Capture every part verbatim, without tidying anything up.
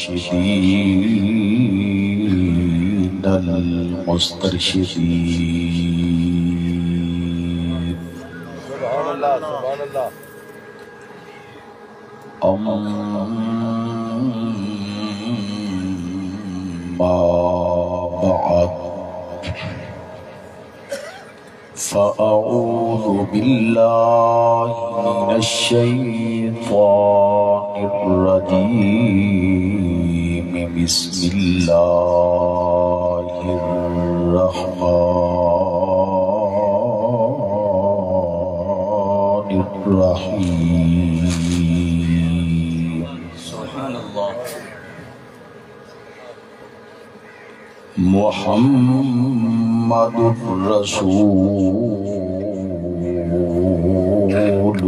المرشدين المسترشدين. سبحان اللہ، سبحان اللہ۔ أما بعد، فأعوذ بالله من الشيطان الرجيم. بسم الله الرحمن الرحيم. سبحان الله. محمد رسول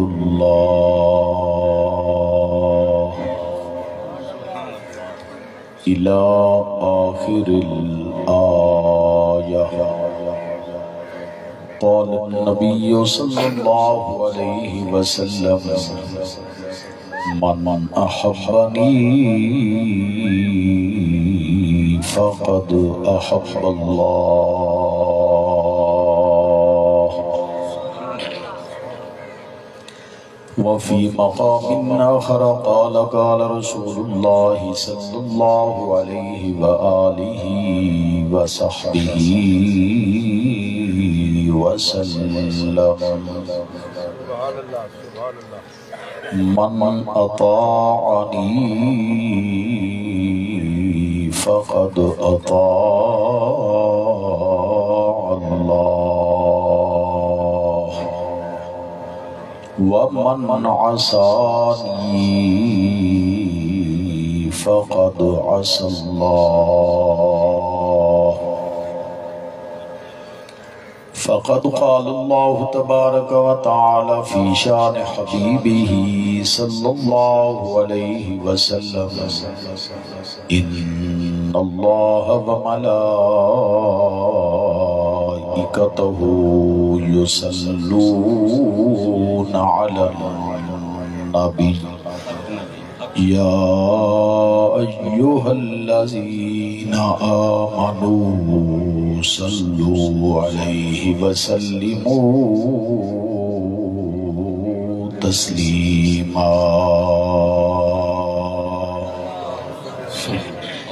الله. إلى آخر الآية. قال النبي صلى الله عليه وسلم: من أحبني فقد أحب الله. وفي مقام آخر قال: قال رسول الله صلى الله عليه وآله وصحبه وسلم: من أطاعني فقد أطاع الله، ومن عصاني فقد عصى الله. فقد قال الله تبارك وتعالى في شان حبيبه صلى الله عليه وسلم: إن الله وملائكته يصلون على النبي، يا أيها الذين آمنوا صلوا عليه وسلموا تسليما.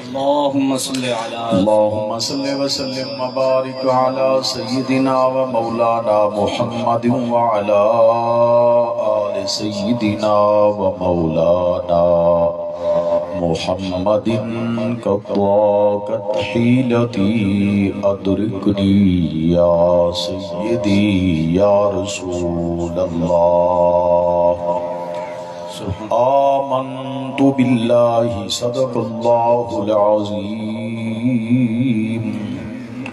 اللهم صل على اللهم صل وسلم وبارك على سيدنا ومولانا محمد وعلى آل سيدنا ومولانا محمد. قد ضاقت حيلتي، أدركني يا سيدي يا رسول الله. آمنت بالله، صدق الله العظيم،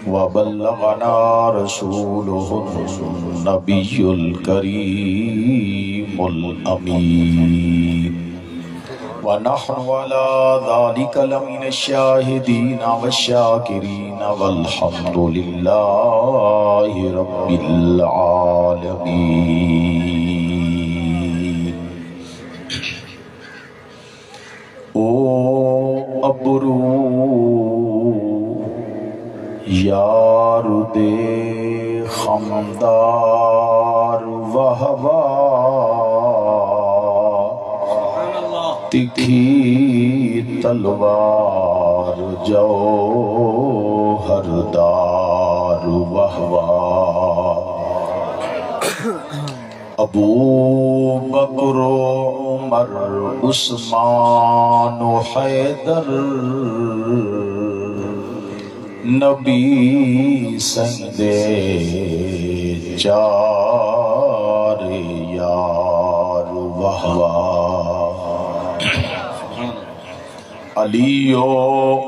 وبلغنا رسوله النبي الكريم الأمين، ونحن على ذلك لمن الشاهدين والشاكرين، والحمد لله رب العالمين. او ابرو یار دے خمدار، واہ واہ، تکھی تلوار جوہر دار، واہ واہ۔ ابو بکر و عمر، عثمان و حیدر، نبی سئیں دے چار یار، واہ واہ۔ علی و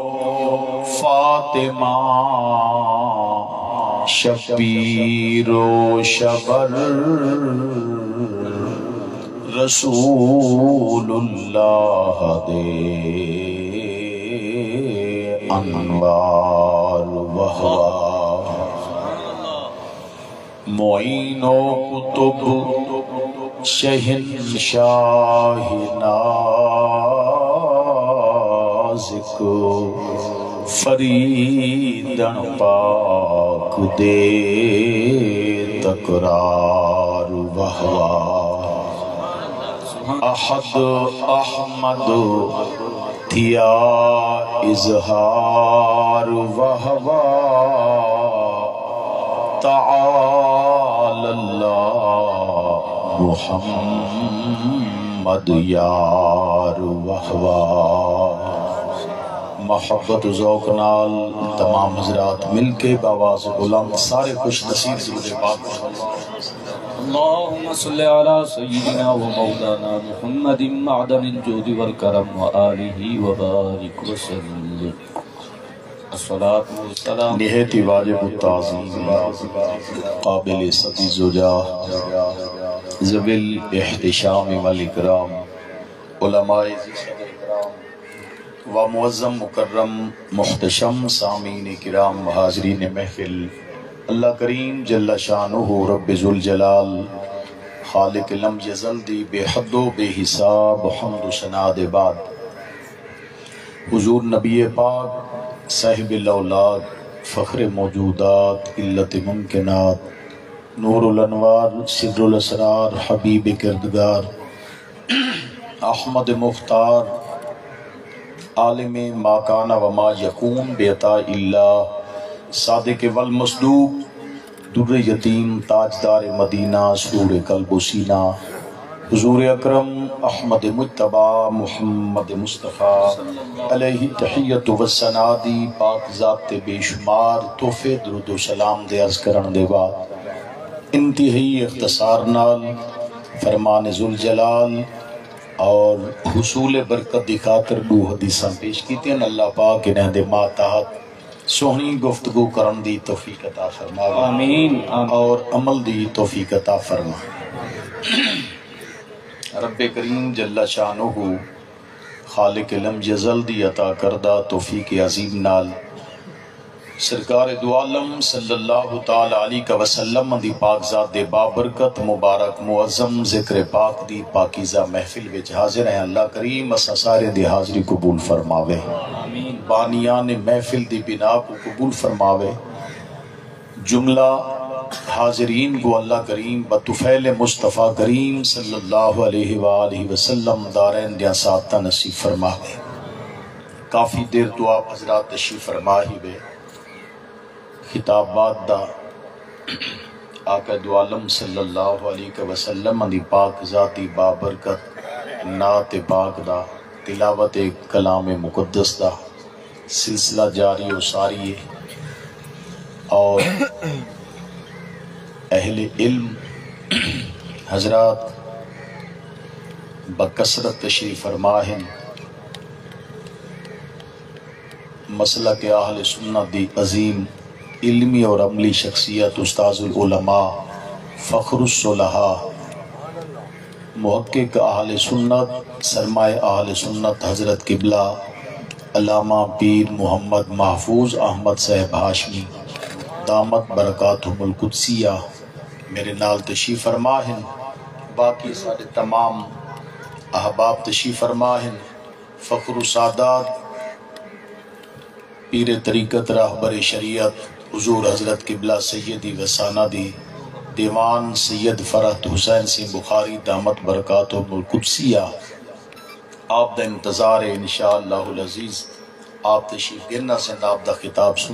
فاطمہ، شبیر و شبر، رسول اللہ دے انوار، واہ واہ۔ معین و قطب، شہنشاہ ناز، نازک فریدن پاک دے تکرار، واہ واہ۔ احد احمد تھیا اظہار، واہ واہ۔ تعالی اللہ محمد یار، واہ واہ۔ محبت و ذوق نال تمام حضرات مل کے بآواز بلند سارے خوش نصیب درود پاک۔ اللهم صل على سيدنا ومولانا محمد معدن الجود والكرم وآله وبارك وسلم۔ الصلاة والسلام۔ نہایت ہی واجب التعظیم، قابل ستیز و جاہ، ذوی الاحتشام والاکرام، علماء و معظم مکرم محتشم سامعین کرام و حاضرین محفل، اللہ کریم جل شانہ رب ذوالجلال خالق لم یزل دی بے حد و بے حساب حمد و ثنا دے بعد، حضور نبی پاک صاحب الاولاد فخر موجودات علت ممکنات نور الانوار سر الاسرار حبیب کردگار احمد مختار عالم ما کان و ما یکون بعطاء اللہ صادق والمصدوق در یتیم تاجدار مدینہ سرور قلب و سینہ حضور اکرم احمد مجتبی محمد مصطفی علیہ تحیت و ثنا دی پاک ذات تے بے شمار تحفے درود و سلام دے عرض کرݨ دے بعد انتہائی اختصار نال فرمان ذوالجلال اور حصول برکت دی خاطر ݙو حدیثاں پیش کیتیاں۔ اللہ پاک انہاں دے ماتحت سوہݨی گفتگو کرݨ دی توفیق عطا فرماوے۔ آمین، آمین۔ اور عمل دی توفیق عطا فرمائے۔ رب کریم جل شانہ خالق لم یزل دی عطا کردہ توفیق عظیم نال سرکار دو عالم صلی اللہ تعالی علیہ وسلم دی پاک ذات دے بابرکت مبارک معظم ذکر پاک دی پاکیزہ محفل وچ حاضر ہیں۔ اللہ کریم اساں سارے دی حاضری قبول فرماوے۔ آمین۔ بانیان محفل دی بنا کو قبول فرماوے۔ جملہ حاضرین کو اللہ کریم بطفیل مصطفی کریم صلی اللہ علیہ وآلہ وسلم دارین دیاں سعادتاں نصیب فرماوے۔ کافی دیر تو آپ حضرات تشریف فرما ہی وے۔ خطابات دا آقا دو عالم صلی اللہ علیہ وسلم دی پاک ذاتی بابرکت نعت پاک دا تلاوت کلام مقدس دا سلسلہ جاری و ساری ہے اور اہل علم حضرات بکثرت تشریف فرما ہیں۔ مسلک اہل سنت دی عظیم علمی اور عملی شخصیت استاذ العلماء فخر الصلحاء محقق اہل سنت سرمائے اہل سنت حضرت قبلہ علامہ پیر محمد محفوظ احمد صاحب ہاشمی دامت برکاتہم القدسیہ میرے نال تشریف فرما ہن۔ باقی سارے تمام احباب تشریف فرما ہن۔ فخر السادات پیر طریقت راہبر شریعت حضور حضرت قبلہ سیدی و سندی دیوان سید فرحت حسین سنگھ بخاری دامت برکاتہم القدسیہ آپ دا انتظار ہے۔ انشاءاللہ العزیز آپ تشریف گھن اسن آپ دا خطاب سن۔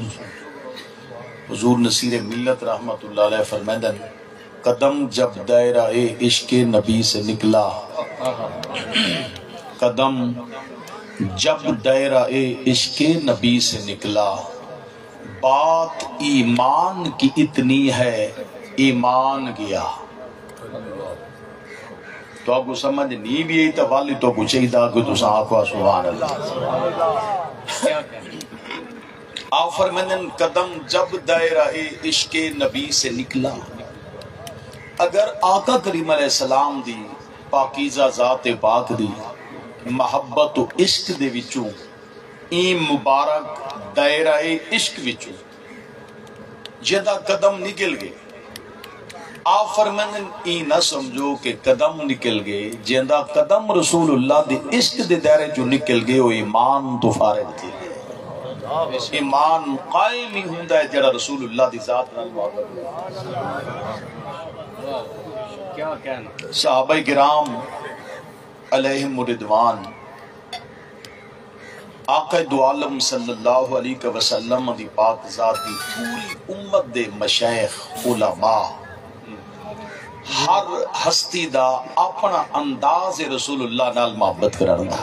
حضور نصیر ملت رحمت اللہ علیہ فرمیندن، قدم جب دائرہ عشق نبی سے نکلا، قدم جب دائرہ عشق نبی سے نکلا، بات ایمان کی اتنی ہے، ایمان گیا۔ تہاکوں سمجھ نی وی آئی تاں ول تہاکوں چاہیدا کہ تساں آکھو سبحان اللہ۔ آپ فرمیندن، قدم جب دائرہ عشق نبی سے نکلا، اگر آقا کریم علیہ السلام دی پاکیزہ ذات پاک دی محبت و عشق دے وچوں ایں مبارک دائرہ عشق وچوں جیندا قدم نکل گئے، آپ فرمیندن، ایں نہ سمجھو کہ قدم نکل گئے، جیندا قدم رسول اللہ دے عشق دے دائرے چوں نکل گئے، او ایمان توں فارغ تھی گئے۔ ایمان قائم ہی ہوندا ہے جڑا رسول اللہ دی ذات نال محبت کرے۔ صحابہ کرام علیہم الرضوان، آقا دو عالم صلی اللہ علیہ وسلم دی پاک ذات دی پوری امت دے مشائخ، علماء، ہر ہستی دا اپنا انداز رسول اللہ نال محبت کرݨ دا۔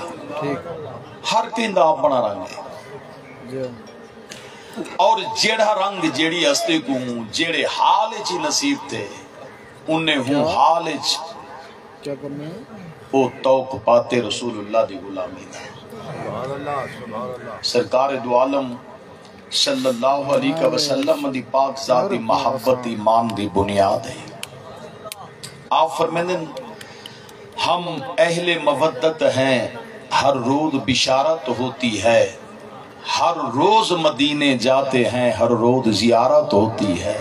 ہر کہیں دا اپنا رنگ ہے۔ اور جیڑھا رنگ جیڑھی ہستی کوں جیڑھے حال اچ نصیب تھے، انہیں ہوں حال اچ کیا کرنا ہے؟ او توق پاتے رسول اللہ دی غلامی دا۔ سبحان اللہ، سبحان اللہ۔ سرکار دو عالم صلی اللہ علیہ وسلم دی پاک ذات دی محبت ایمان دی بنیاد ہے۔ آپ فرمیندن، ہم اہل مودت ہیں، ہر روز بشارت ہوتی ہے، ہر روز مدینے جاتے ہیں، ہر روز زیارت ہوتی ہے۔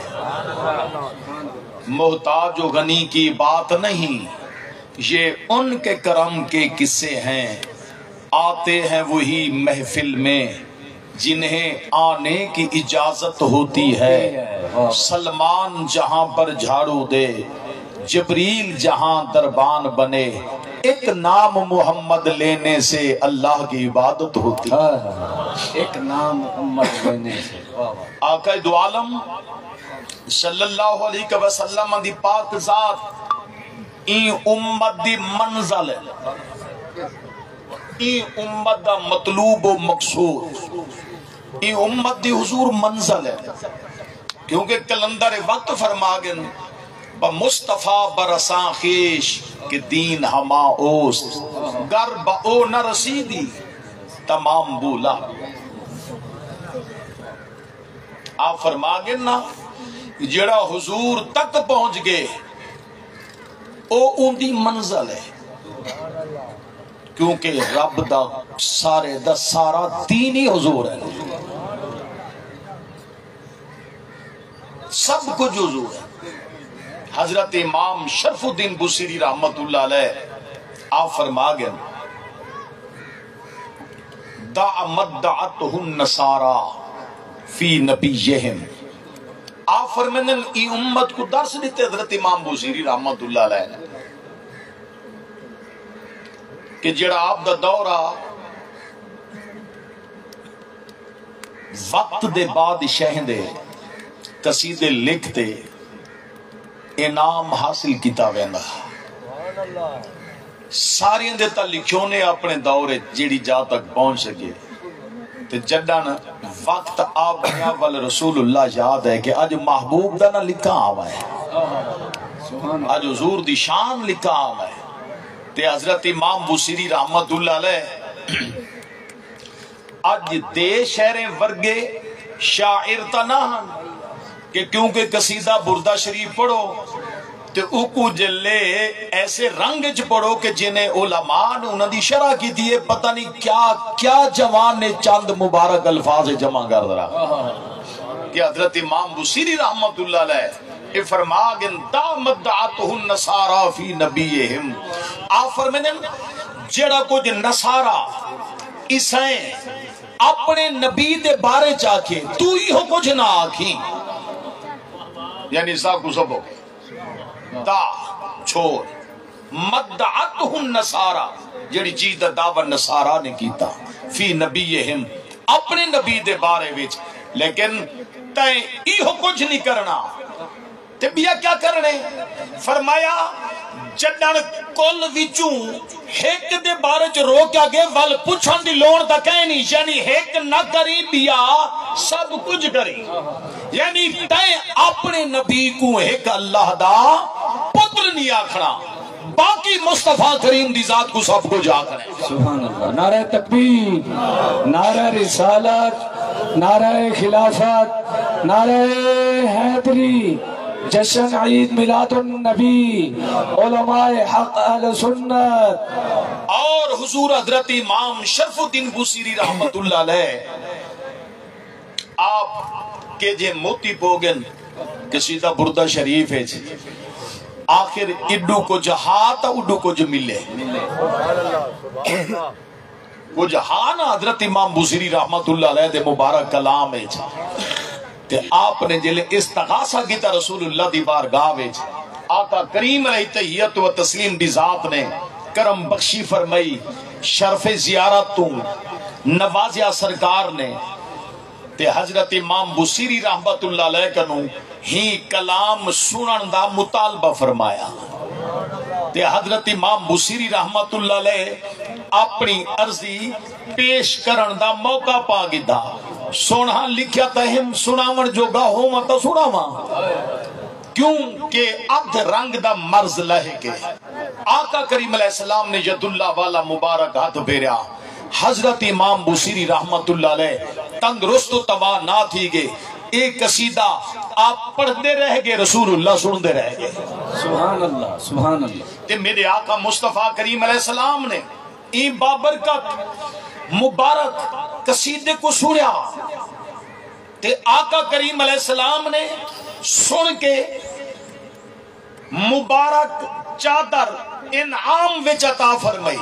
محتاج و غنی کی بات نہیں، یہ ان کے کرم کے قصے ہیں۔ آتے ہیں وہی محفل میں جنہیں آنے کی اجازت ہوتی ہے۔ سلمان جہاں پر جھاڑو دے، جبریل جہاں دربان بنے، ایک نام محمد لینے سے اللہ کی عبادت ہوتی ہے۔ ہاں، ایک نام محمد لینے سے۔ واہ، واہ۔ آقا دو عالم صلی اللہ علیہ وسلم دی پاک ذات ایں امت دی منزل ہے، ایں امت دا مطلوب و مقصود، ایں امت دی حضور منزل ہے۔ کیونکہ قلندر وقت فرما گن، بہ مصطفیٰ برساں خویش کہ دین ہما اوست، گر بہ او نہ رسیدی تمام بولا۔ آپ فرما گن نا، جیڑا حضور تک پہنچ گئے، او اوندی منزل ہے، کیونکہ رب دا سارے دا سارا دین ہی حضور ہے، سب کچھ حضور ہے۔ حضرت امام شرف الدین بوصیری رحمت اللہ علیہ آپ فرما گئے، دع مدعته النصارى في نبيهم۔ آپ فرمیندن، ای امت کو درس ݙتے حضرت امام بوصیری رحمت اللہ علیہ نے کہ جڑا آپ دا دور آ، وقت دے بادشاہیں دے قصیدے لکھ تے انعام حاصل کیتا ویندا۔ ساریں دے تاں لکھیوں نے اپنے دور اچ جیڑھی جا تک پہنچ سکے، تے جڈن وقت آ بنیا ول رسول اللہ یاد ہے کہ اج محبوب دا نہ لکھا آوا ہے، اج حضور دی شان لکھا آوا ہے۔ تے حضرت امام بوصیری رحمت اللہ علیہ اج دے شعریں ورگے شاعر تاں نہ ہن کہ کیونکہ قصیدہ بردہ شریف پڑھو تے اوکوں جلے ایسے رنگ اچ پڑھو کہ جنہیں علماء نے انہاں دی شرح کیتی ہے، پتہ نہیں کیا کیا جوان نے چند مبارک الفاظ جمع کر رہا کہ حضرت امام بصیری رحمت اللہ علیہ اے فرما گن، دع مدعته النصارى في نبيهم۔ آپ فرمیندن، جیڑا کچھ نصارا عیسائیں اپنے نبی دے بارے چ آکھے، تو ایہو کچھ نہ آکھیں۔ یعنی سا کو سبو دا چھوڑ، مدعته النصارى، جڑی چیز دا دعویٰ نصارا نے کیتا، فی نبیہم، اپنے نبی دے بارے وچ، لیکن تیں ایہو کچھ نہیں کرنا۔ تے ٻیا کیا کرݨے؟ فرمایا، جݙݨ کل وچوں ہک دے بارے چ روکیا ڳئے، ول پچھݨ دی لوڑ تاں کائنی، یعنی ہک نہ کریں، ٻیا سب کجھ کریں۔ یعنی تیں اپݨے نبی کوں ہک اللہ دا پتر نہیں آکھݨا، باقی مصطفیٰ کریم دی ذات کوں سب کجھ آکھݨے۔ سبحان اللہ۔ نعرہ تکبیر، نعرہ رسالت، نعرہ خلافت، نعرہ حیدری، جشن عید میلاد النبی، علماء حق اہل سنت۔ اور حضور حضرت امام شرف الدین بوصیری رحمت اللہ علیہ آپ کے جے موتی پوگن قصیدہ بردہ شریف ہے جی۔ آخر ایݙو کجھ ہا تاں اوݙو کجھ ملے۔ کجھ ہا نا حضرت امام بوصیری رحمت اللہ علیہ دے مبارک کلام وچ۔ تے آپ نے جلے استغاثہ کیتا رسول اللہ دی بارگاہ وچ، آقا کریم علیہ تحیت و تسلیم دی ذات نے کرم بخشی فرمائی، شرف زیارت توں نوازیا سرکار نے۔ تے حضرت امام بوصیری رحمت اللہ علیہ کنوں ہی کلام سنن دا مطالبہ فرمایا۔ تے حضرت امام بوصیری رحمت اللہ علیہ اپنی عرضی پیش کرن دا موقع پا گھدا۔ سوہݨا لکھیا تاں ہم سݨاوݨ جوڳا ہوواں تاں سݨاواں، کیوں کہ ادھ رنگ دا مرض لہے کے۔ آقا کریم علیہ السلام نے ید اللہ والا مبارک ہتھ پھیریا۔ حضرت امام بوصیری رحمت اللہ علیہ تندرست و توانا تھی گئے۔ اے قصیدہ آپ پڑھدے رہ گئے، رسول اللہ سݨدے رہ گئے۔ سبحان اللہ، سبحان اللہ۔ تے میرے آقا مصطفیٰ کریم علیہ السلام نے ایں بابرکت مبارک قصیدے کو سنیا، تے آقا کریم علیہ السلام نے سن کے مبارک چادر انعام وچ عطا فرمائی۔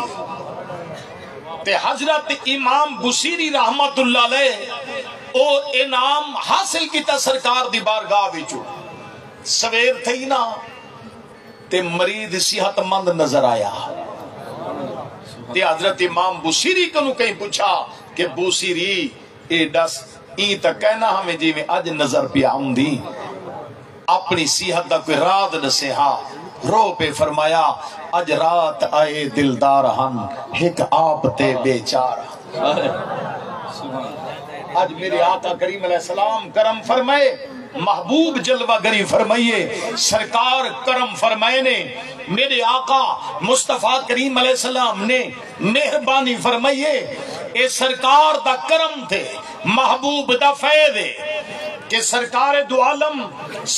تے حضرت امام بصیری رحمت اللہ علیہ او انعام حاصل کیتا سرکار دی بارگاہ وچوں۔ سویر تھئی نا، تے مریض صحت مند نظر آیا۔ تے حضرت امام بصیری کنوں کہیں پچھا کہ بصیری، اے ݙس، ایں تاں کائنا ہاویں جیویں اڄ نظر پیا آندیں؟ اپݨی صحت دا کوئی راز ݙسے ہا۔ رو پے فرمایا، اڄ رات آئے دلدار ہن، ہک آپ تے ٻئے چار ہن۔ اڄ میرے آقا کریم علیہ السلام کرم فرمائے، محبوب جلوہ گری فرمائیے، سرکار کرم فرمائے نے۔ میرے آقا مصطفیٰ کریم علیہ السلام نے مہربانی فرمائیے۔ اے سرکار دا کرم تھے، محبوب دا فیض ہے کہ سرکار دو عالم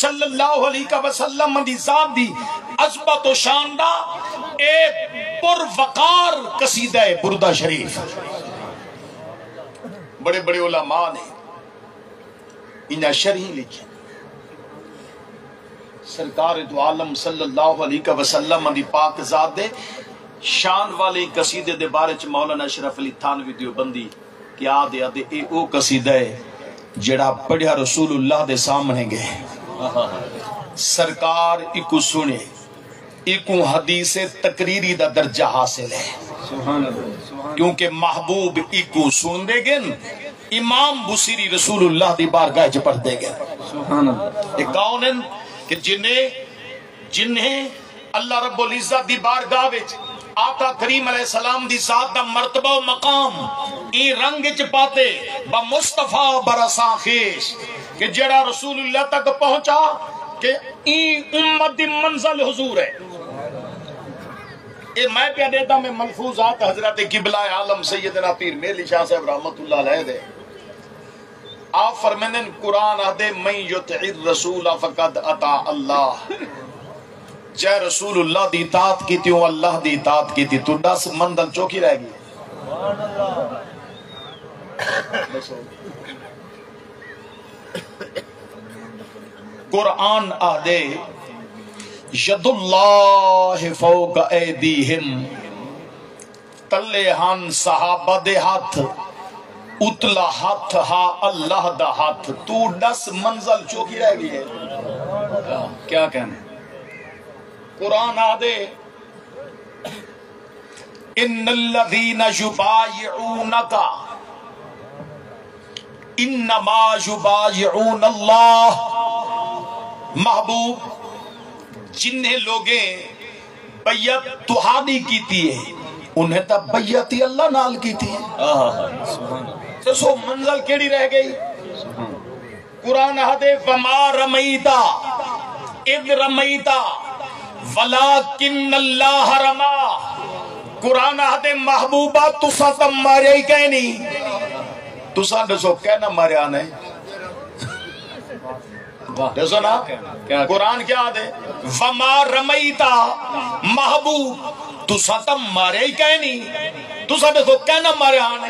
صلی اللہ علیہ وسلم دی ذات دی عظمت و شان دا اے پر وقار قصیدہ ہے بردہ شریف۔ بڑے بڑے علماء نے انہاں شرحیں لکھے۔ سرکار دو عالم صلی اللہ علیہ وسلم دی پاک ذات دے شان والے قصیدے دے بارے چ مولانا اشرف علی تھانوی دیوبندی کیا آہدے، آہدے اے او قصیدہ ہے جڑا پڑھیا رسول اللہ دے سامنے گئے، سرکار ایکوں سنے، ایکوں حدیث تقریری دا درجہ حاصل ہے۔ سبحان اللہ، سبحان اللہ۔ کیونکہ محبوب ایکوں سنڑدے گن، امام بصیری رسول اللہ دی بارگاہ چ پڑھدے گن۔ سبحان اللہ۔ اے کون ہن کہ جنہیں، جنہیں اللہ رب العزت دی بارگاہ وچ آقا کریم علیہ السلام دی ذات دا مرتبہ و مقام ایں رنگ وچ پاتے، بمصطفیٰ برساں خویش، کہ جیڑھا رسول اللہ تک پہنچا کہ ایں امت دی منزل حضور ہے۔ اے میں پیا ݙیہداں میں ملفوظات حضرت قبلہ عالم سیدنا پیر مہر علی شاہ صاحب رحمت اللہ علیہ دے۔ آپ فرمیندن، قرآن آہدے، من یطع الرسول فقد اطاع اللہ۔ جے رسول اللہ دی اطاعت کیتی، اوں اللہ دی اطاعت کیتی۔ توں ݙس منزل چوکھی رہ ڳئی؟ قرآن آہدے، ید اللہ فوق ایدیہم، تلے ہن صحابہ دے ہتھ، اتلا ہتھ ہا اللہ دا ہتھ۔ توں ݙس منزل چوکھی رہ ڳئی ہے؟ کیا کہنے؟ قرآن آہدے، ان الذین یبایعونک انما یبایعون اللہ۔ محبوب، جنہیں لوگیں بیعت تہاݙی کیتی ہے، انہیں تاں بیعت ہی اللہ نال کیتی ہے۔ آہ، سبحان اللہ۔ ݙسو منزل کیڑھی رہ ڳئی؟ سبحان اللہ۔ قرآن آہدے، وما رمیت اذ رمیت ولکن اللہ رمی۔ قرآن آہدے، محبوبہ، تساں تاں ماریا ہی کائنی۔ تساں ݙسو کائنا ماریا نے؟ واہ۔ ݙسو نا، کیا، کیا۔ قرآن کیا آہدے؟ وما رمیت، محبوب، تساں تاں ماریا ہی کائنی۔ تساں ݙسو کائنا ماریا نے؟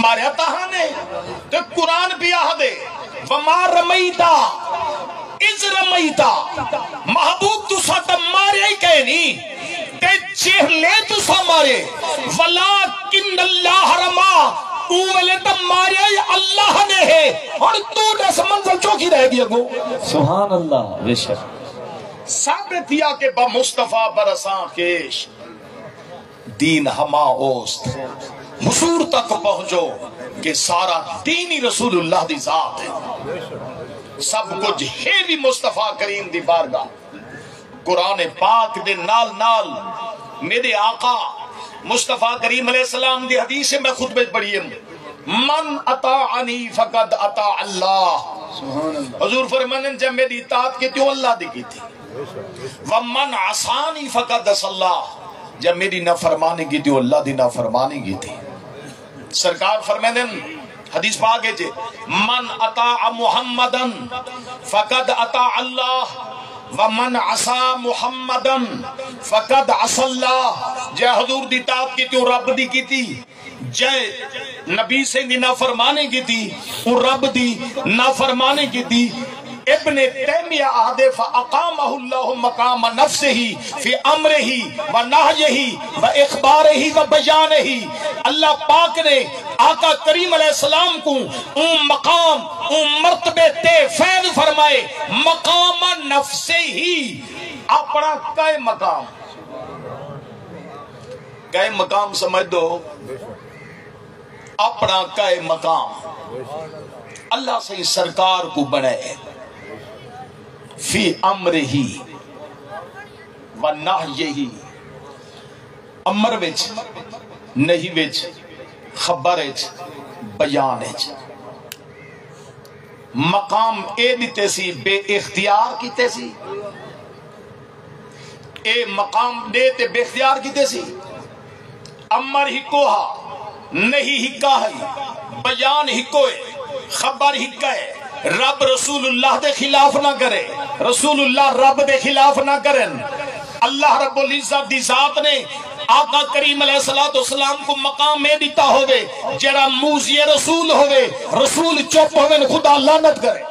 ماریا تاں ہاں نے۔ تے قرآن پیا آہدے، وما رمیت، اذ رمیت، محبوب تساں تاں ماریا ہی کائنی، تے جیہلے تساں مارے، ولکن اللہ رمی، اوں ویلے تاں ماریا ہی اللہ نے ہے۔ ہݨ توں ݙس منزل چوکھی رہ ڳئی اڳوں۔ سبحان اللہ، بے شک۔ ثابت تھیا کہ بمصطفیٰ برساں خویش دین ہما اوست، حضور تک پہنچو کہ سارا دین ہی رسول اللہ دی ذات ہے۔ سب کجھ ہے وی مصطفیٰ کریم دی بارگاہ۔ قرآن پاک دے نال نال میݙے آقا مصطفیٰ کریم علیہ السلام دی حدیث ہے، میں خطبے وچ پڑھی ہے، من اطاعنی فقد اطاع اللہ۔ سبحان اللہ۔ حضور فرماندن، جے میݙی اطاعت کیتی، اوں اللہ دی کیتی۔ ومن عصانی فقد عصی اللہ، جے میݙی نافرمانی کیتی، اوں اللہ دی نافرمانی کیتی۔ سرکار فرمیندن حدیث پاک وچ، من اطاع محمدا فقد اطاع اللہ ومن عصی محمدا فقد عصی اللہ، جے حضور دی اطاعت کیتی، اوں رب دی کیتی۔ جئیں نبی سئیں دی نافرمانی کیتی، اوں رب دی نافرمانی کیتی۔ ابن تیمیہ آہدے، فاقامہ اللہ مقام نفسہ فی امرہ و نہیہ و اخبارہ و بیانہ، اللہ پاک نے آقا کریم علیہ السلام کوں اوں مقام، اوں مرتبے تے فائز فرمائے۔ مقام نفسہ، اپݨا قائم مقام، قائم مقام سمجھ دو، اپݨا قائم مقام اللہ سئیں سرکار کوں بݨائے۔ فی امرہ و نہیہ، امر وچ، نہی وچ، خبر وچ، بیان وچ۔ مقام اے ݙتے سی، بے اختیار کیتے سی۔ اے مقام ݙے تے بے اختیار کیتے سی۔ امر ہکو ہا، نہی ہکا ہئی، بیان ہکو ہے، خبر ہکا ہے۔ رب رسول اللہ دے خلاف نہ کرے، رسول اللہ رب دے خلاف نہ کرن۔ اللہ رب العزت دی ذات نے آقا کریم علیہ الصلوۃ والسلام کو مقام اے ݙتا ہووے جیڑھا موذی رسول ہووے، رسول چپ ہوون، خدا لعنت کرے۔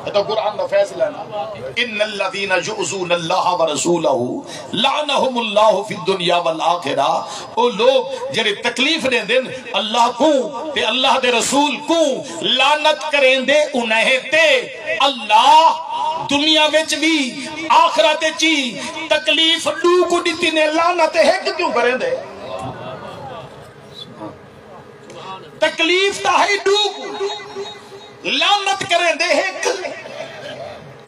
اے تاں قرآن دا فیصلہ ہے نا، ان الذین یؤذون اللہ ورسولہ لعنہم اللہ فی الدنیا والآخرہ۔ او لوگ جڑے تکلیف ݙیندن اللہ کوں تے اللہ دے رسول کوں، لعنت کریندے انہیں تے۔ اللہ دنیا وچ وی آخرت وچ وی تکلیف ݙو کوں ݙتی نے، لعنت ہک کیوں کریندے؟ تکلیف تاں ہے ݙو کوں، لعنت کریندے ہک۔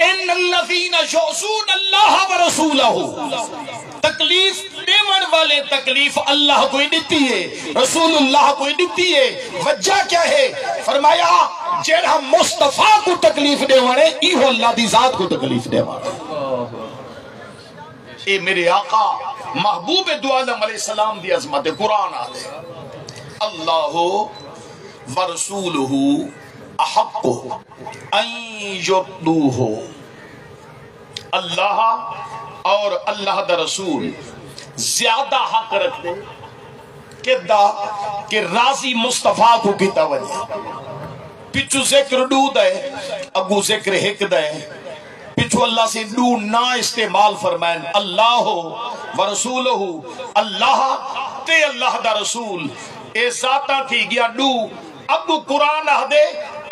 ان الذین یؤذون اللہ ورسولہ، تکلیف ݙیوݨ والے تکلیف اللہ کوں ݙتی ہے، رسول اللہ کوں ݙتی ہے۔ وجہ کیا ہے؟ فرمایا، جیڑھا مصطفیٰ کوں تکلیف ݙیوݨ ہے، ایہو اللہ دی ذات کوں تکلیف ݙیوݨ ہے۔ اے میرے آقا محبوب دو عالم علیہ السلام دی عظمت ہے۔ قرآن آہدے، اللہ ورسولہ احق ان یرضوہ، اللہ اور اللہ دا رسول زیادہ حق رکھدے کدا کہ راضی مصطفیٰ کوں کیتا ونڄے۔ پچھوں ذکر ݙو دا ہے، اڳوں ذکر ہک دا ہے۔ پچھوں اللہ سئیں ݙو ناں استعمال فرمائن، اللہ و رسولہ، اللہ تے اللہ دا رسول۔ اے ذاتاں تھی ڳیا ݙو۔ اڳوں قرآن آہدے،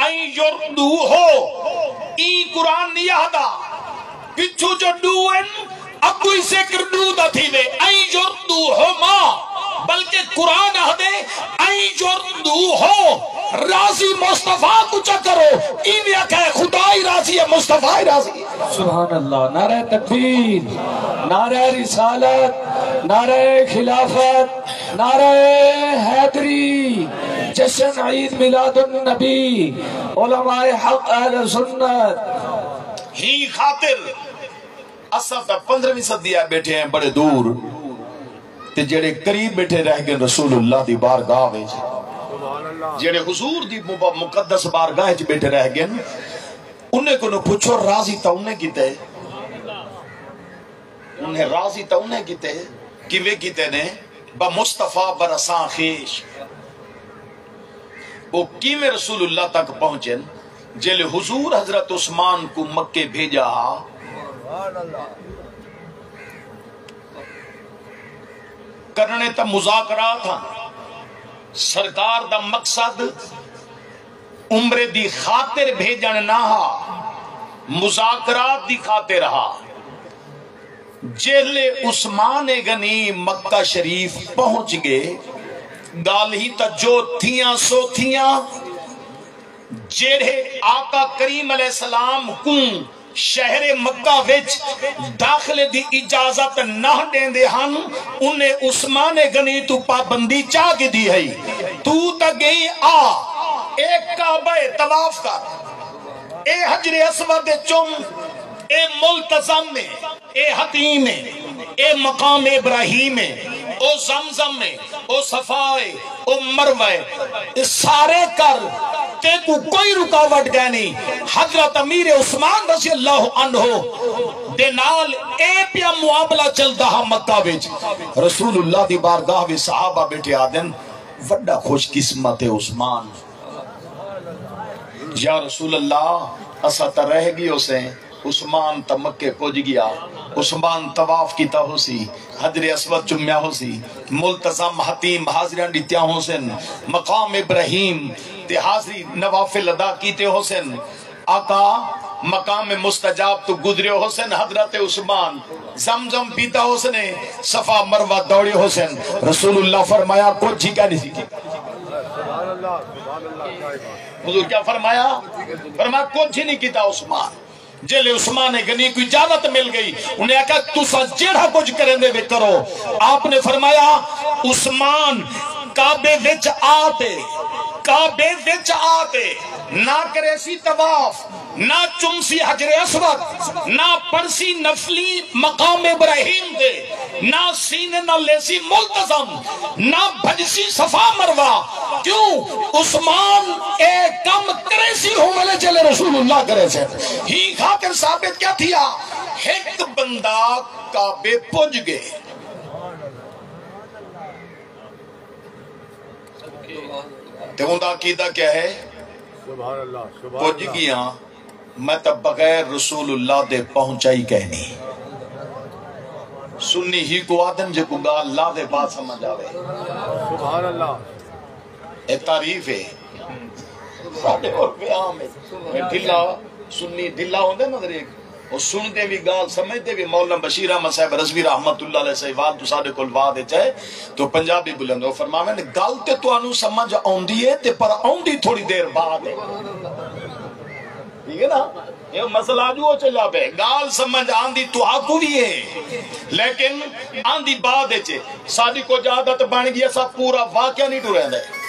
ان یرضوہ، ایں قرآن نہیں آہدا۔ پچھوں جو ݙو ہن، اڳوں ہی ذکر ݙو دا تھیوے، ان یرضوہما، بلکہ قرآن آہدے، ان یرضوہ، راضی مصطفیٰ کوں چا کرو۔ ایویں آکھیا ہے، خدا ہی راضی ہے، مصطفیٰ ہی راضی ہے۔ سبحان اللہ۔ نعرہ تکبیر، نعرہ رسالت، نعرہ خلافت، نعرہ حیدری، جشن عید میلاد النبی، علماء حق اہل سنت۔ ہی خاطر اساں تاں پندرہویں صدی آئے ٻیٹھے ہیں بڑے دور، تے جڑے قریب ٻیٹھے رہ ڳئے رسول اللہ دی بارگاہ وچ، جڑے حضور دی مب-، مقدس بارگاہ وچ ٻیٹھے رہ ڳئے، انہیں کنوں پچھو، راضی تاں انہیں کیتے، انہیں راضی تاں انہیں کیتے، کیویں کیتے نے؟ بمصطفیٰ برساں خویش۔ او کیویں رسول اللہ تک پہنچن؟ جیلے حضور حضرت عثمان کوں مکے بھیجا ہا، کرݨے تاں مذاکرات ہن۔ سرکار دا مقصد عمرے دی خاطر بھیجݨ نہ ہا، مذاکرات دی خاطر ہا۔ جیلے عثمان غنی مکہ شریف پہنچ ڳئے، ڳالھیں تاں جو تھیاں سو تھیاں، جیڑھے آقا کریم علیہ السلام کوں شہر مکہ وچ داخلے دی اجازت نہ ݙیندے ہن، انہیں عثمان غنی توں پابندی چا گھدی ہئی۔ توں تاں ڳئیں، آ، اے کعبہ ہے، طواف کر، اے حجر اسود تے چم، اے ملتزم ہے، اے حطیم ہے، اے مقام ابراہیم ہے، او زمزم ہے، او صفا ہے، او مروہ ہے، اے سارے کر، تیکوں کوئی رکاوٹ کائنی۔ حضرت امیر عثمان رضی اللہ عنہ دے نال اے پیا معاملہ چلدا ہا مکہ وچ۔ رسول اللہ دی بارگاہ وچ صحابہ ٻیٹھے آہدن، وݙا خوش قسمت ہے عثمان۔ یا رسول اللہ، اساں تاں رہ ڳیوسیں، عثمان تاں مکے پڄ ڳیا، عثمان طواف کیتا ہوسی، حجر اسود چمیا ہوسی، ملتزم حطیم حاضریاں ݙتیاں ہوسن، مقام ابراہیم تے حاضری نوافل ادا کیتے ہوسن، آقا مقام مستجاب توں گزرے ہوسن، حضرت عثمان زمزم پیتا ہوسن، صفا مروہ دوڑے ہوسن۔ رسول اللہ فرمایا، کجھ ہی کائنی سی کیتا۔ حضور کیا فرمایا؟ فرمایا، کجھ ہی نہیں کیتا عثمان۔ جیلے عثمان غنی کوں اجازت مل ڳئی، انہیں آکھیا، تساں جیڑھا کجھ کریندے وے کرو۔ آپ نے فرمایا، عثمان کعبے وچ آ تے، کعبے وچ آ تے نہ کریسی طواف، نہ چمسی حجر اسود، نہ پڑھسی نفلی مقام ابراہیم دے، نہ سینے نال لیسی ملتزم، نہ بھڄسی صفا مروہ۔ کیوں؟ عثمان اے کم کریسی ہوں ویلے جیلے رسول اللہ کریسن۔ ہی خاطر ثابت کیا تھیا؟ ہک بندہ کعبے پڄ ڳئے۔ تے اوندا عقیدہ کیا ہے؟ سبحان اللہ، سبحان اللہ۔ پڄ ڳیاں، میں تاں بغیر رسول اللہ دے پہنچائی کائنی۔ سنی ہی کوں آہدن جیکوں ڳالھ لا دے بعد سمجھ آوے۔ سبحان اللہ۔ اے تعریف ہے۔ ساݙے کول پیا عام ہے۔ میں ڈھلا، سنی ڈھلا ہوندے نا ذرا، او سݨدے وی ڳالھ، سمجھدے وی۔ مولانا بشیر احمد صاحب رضوی رحمت اللہ علیہ سئیوال توں ساݙے کول واد اچ ہے، تو پنجابی ٻلند، او فرماون، ڳالھ تے تہانوں سمجھ آندی ہے تے پر آندی تھوڑی دیر بعد ہے۔ ٹھیک ہے نا؟ اے مسئلہ جو چلیا پئے، ڳالھ سمجھ آندی تہاکوں وی ہے، لیکن آندی بعد اچ ہے۔ ساݙی کجھ عادت بݨ ڳئی، اساں پورا واقعہ نہیں ٹریندے۔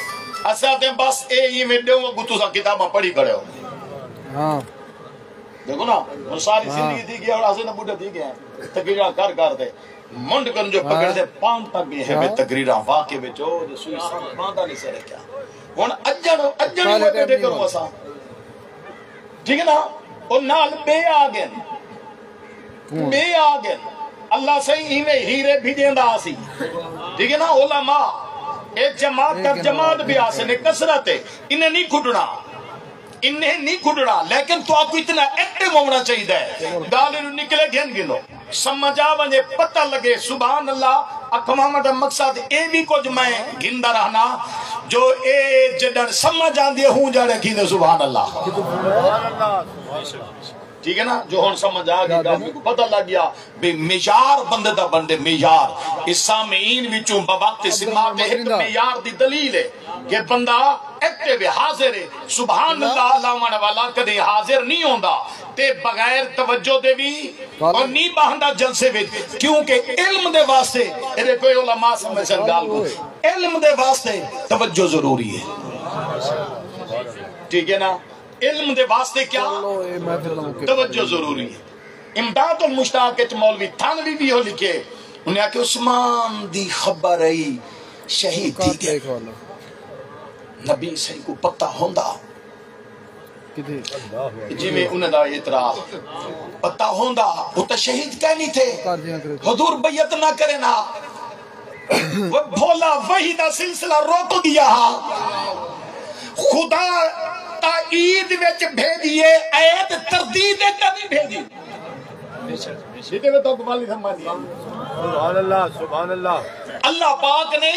اساں تے بس اے ایویں ݙیوں، اڳوں تساں کتاباں پڑھی کھڑے ہو۔ ہاں۔ ݙیکھو نا، ہݨ ساری ہاں۔ زندگی تھی ڳئی، ہݨ اساں تاں ٻڈھے تھی ڳئے ہیں۔ تقریراں کر کر تے منڈھ کن جو ہاں۔ پکڑ دے پاند تک ڳئے ہیں، ہاں۔ تقریراں واقعے وچ او جو سوئی سر باندا نہیں سے رکھیا۔ ہݨ اڄݨ، اڄݨ پہلے ہی ٹائم ٻیٹھے نہیں کروں ہوندا۔ اساں۔ ٹھیک ہے نا؟ او نال ٻئے آ ڳئے۔ کون؟ ٻئے آ ڳئے۔ اللہ سئیں ایویں ہیرے بھڄیندا ہاسی۔ ٹھیک ہے نا؟ علماء، اے جماعت در جماعت بھی آسن، اے کثرت ہے۔ انہیں نہیں کھڈݨا۔ انہیں نہیں کھڈݨا، لیکن تہاکوں اتنا ایکٹیو ہووݨا چاہیدا ہے۔ ڳالھ نوں نکلے گھن گھنو۔ سمجھ آ ونڄے، پتہ لڳے، سبحان اللہ۔ اکھواوݨ دا مقصد اے وی کجھ میں گھندا رہنا جو اے جݙݨ سمجھ آندی ہے، ہوں جاڑے گھیندے، سبحان اللہ۔ ٹھیک ہے نا؟ جو ہݨ سمجھ آ ڳئی، ڳالھ میکوں پتہ لڳ ڳیا بھئی معیار بندے دا بݨدے، معیار۔ اس سامعین وچوں بوقت سماعت ہک معیار دی دلیل ہے کہ بندہ ایکٹیو ہے، حاضر ہے۔ سبحان اللہ الاوݨ والا کدی حاضر نہیں ہوندا تے بغیر توجہ دے وی اور نہیں ٻہندا جلسے وچ، کیونکہ علم دے واسطے، اے ݙیکھو، اے علماء سمجھسن ڳالھ کوں، علم دے واسطے توجہ ضروری ہے۔ ٹھیک ہے نا؟ علم دے واسطے کیا؟ چلو، اے محفل دا موقع۔ توجہ ضروری ہے۔ امداد المشتاق وچ مولوی تھانوی وی ہو لکھے، انہیں آکھیا عثمان دی خبر آئی، شہید تھی ڳئے۔ نبی سائیں کوں پتہ ہوندا۔ کتھے؟ جیویں انہاں دا اعتراف۔ پتہ ہوندا، او تاں شہید کائنی تھے۔ حضور بیعت نہ کرے نا۔ وہ بھولا، وحی دا سلسلہ رک ڳیا ہا۔ خدا دا عید وچ بھیجیے، عید تردید وچ تاں نہیں بھیجی۔ جیتے میں تو قبال نہیں سمجھ۔ سبحان اللہ، سبحان اللہ۔ اللہ پاک نے